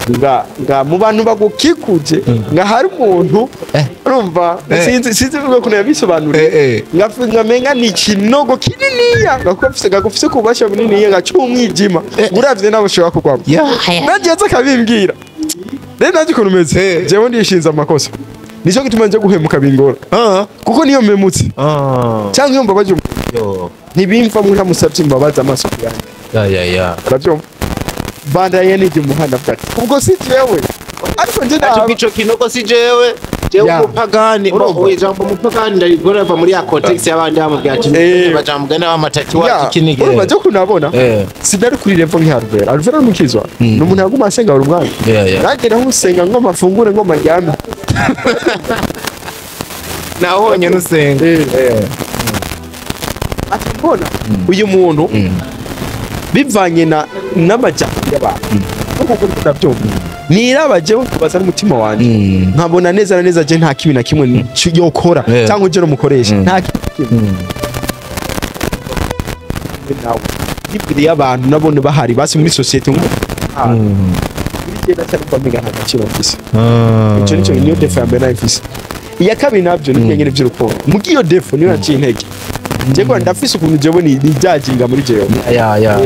nga mu bantu bagukikuje nga hari umuntu urumva sinzi vuga ukuntu yabisobanuriye, ngamenga ni ikinogo kininiya gakufise kubasha buniniya gacumwijima uravye nawe ushobora kugwamo. Nagiye aza akabimbwira, rero nanjye ukuntu meze jewe ndishinze amakosa, nicyo gituma nje guhemuka bingora, kuko niyo mpemutse cyangwa iyo mbabaje ntibimvamwo ntamusavye imbabazi amaso yanjye. Uravyumva? Bandanye n'ibyo umuhanda avuga ati ubwo si jewe, ariko nje Ati ico kinogo si jewe, jewe umupagani. Ijambo umupagani ndarigora muri ya context y'abandi bamubwira ati bajamugana b'amatati wacu kinige. Urumva je kunabona sinari kuri level nka Alvera. Alvera n'umukizwa ni umuntu yaguma asenga buri mwanya. Nanjye naho usenga ngo mafungure ngo maryame. Naho honyine usenga. Ati mbona uyu muntu bivanye na n'amajyambere y'abantu kuko ndabyumva niraba jewe kubaza n'umutima wanje nkabona neza na neza je nta kibi na kimwe yokora cyangwa je nomukoresha nta kibi nawe imbere y'abantu nabone bahari basi muri societe muri cyenda cyane kwamiga nta gaciro mfise. Ico nico niyo defo ya mbere mfise. Iya kabiri navyo ni nyene by'urukundo, mugi iyo defo niyo naciye intege. Jewe ndafise ukuntu jewe ni jajinga muri jewe.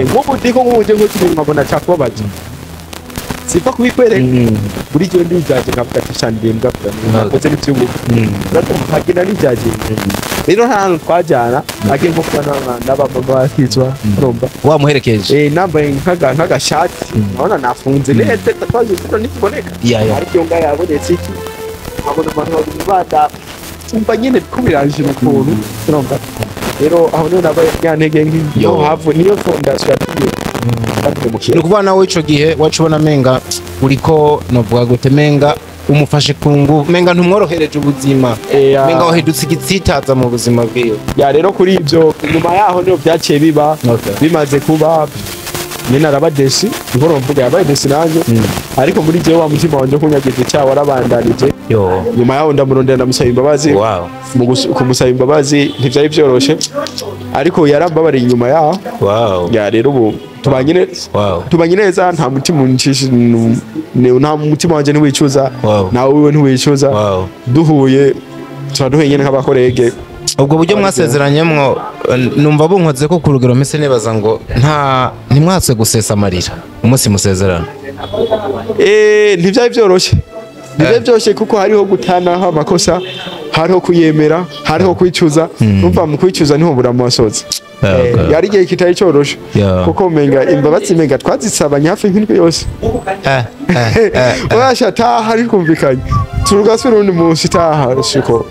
Nk'ubu ndiko nk'ubu jewe nk'ubu nkabona cyakubabaje, sipfa kubikwereka buri gihe ndi jajinga mvuga ati sha ndembwa nakoze n'iby'ubu nkagenda ni jajinga. Rero nta hantu twajyana agiye nko kuba n'abamama bakizwa urumva wamuherekeje nambaye nk'agashati urabona nafunze neza tatuwaje zino ntiziboneka, ariko iyo ngayo yabonetse iki nkabona abantu babiri bada umva nyine kubiranje ukuntu urumva. Rero aho niho nabaye nyantege nk'iyo havu niyo fondasiyo yatumye Ni ukuvuga nawe ico gihe wacu ubona menga uriko novuga gute, menga umufashe ku nguvu, menga ntumworohereje ubuzima, menga wahindutse igitsitaza mu buzima bwiwe. Ya rero kuri ibyo nyuma yaho niho byaciye biba bimaze kuba nyine araba desi nkoro mvuga yabaye desi nanjye, ariko muri jewe wa mutima wanje kunyagiza icyaha warabandanije. Nyuma yaho ndamurondera ndamusaba imbabazi. Kumusaba imbabazi ntivyari byoroshe, ariko yarambabariye inyuma yaho. Ya rero ubu tubanye neza, nta mutima uncisha, nta mutima wanje ntiwicuza, nawe wiwe ntiwicuza. Duhuye Tuba duhuye nyene nk'abakorege. Ubwo buryo mwasezeranyemwo, numva bunkoze ko ku rugero mpise nibaza ngo nta ntimwatse gusesa amarira umunsi musezerana? Ntivyari vyoroshe, ntivyari vyoroshe, kuko hariho gutanaho amakosa, hariho kuyemera, hariho kwicuza. Numva mu kwicuza niho bura mu masozi. Yari igihe kitari coroshe, kuko umenga imbabazi umenga twazisabanye hafi nk'indwi yose. Urasha taha, ari kumvikanye, turugasubira uwundi munsi, taha siko.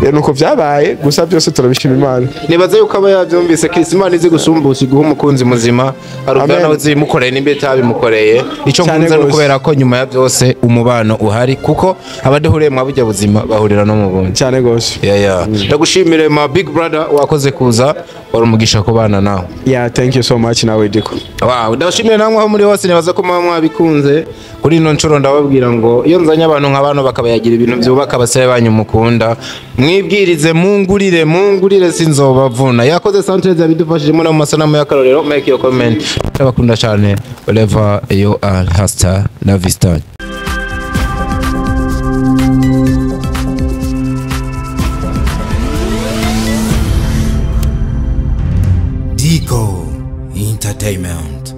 Rero nuko vyabaye, gusa byose turabishima Imana. Nibaza yuko aba yabyumvise. Chris, Imana izi gusumbusha iguha umukunzi muzima hari ubwo Amen. nawe zimukoreye nimba itabimukoreye. Icyo Cyane nkunze ni gose. ukubera ko nyuma ya byose umubano uhari, kuko abadahuriye mwa burya buzima bahurira no mu bundi. Cyane gose. Yeah. Ndagushimire ma big brother, wakoze kuza, wari umugisha kubana nawe. Yeah, thank you so much nawe, Diko. Wow, ndabashimire namwe aho muri hose, nibaza ko muba mwabikunze. Kuri ino nshuro ndababwira ngo iyo nzanye abantu nka bano bakabayagira ibintu byubaka abasore banyu mukunda, mwibwirize mungurire, mungurire, sinzobavuna. Yakoze Sanchez yabidufashijemo no mu masanamu y'akarorero. Make your comment. Ndabakunda cyane wherever you are. Hasta la vista. Dico Entertainment.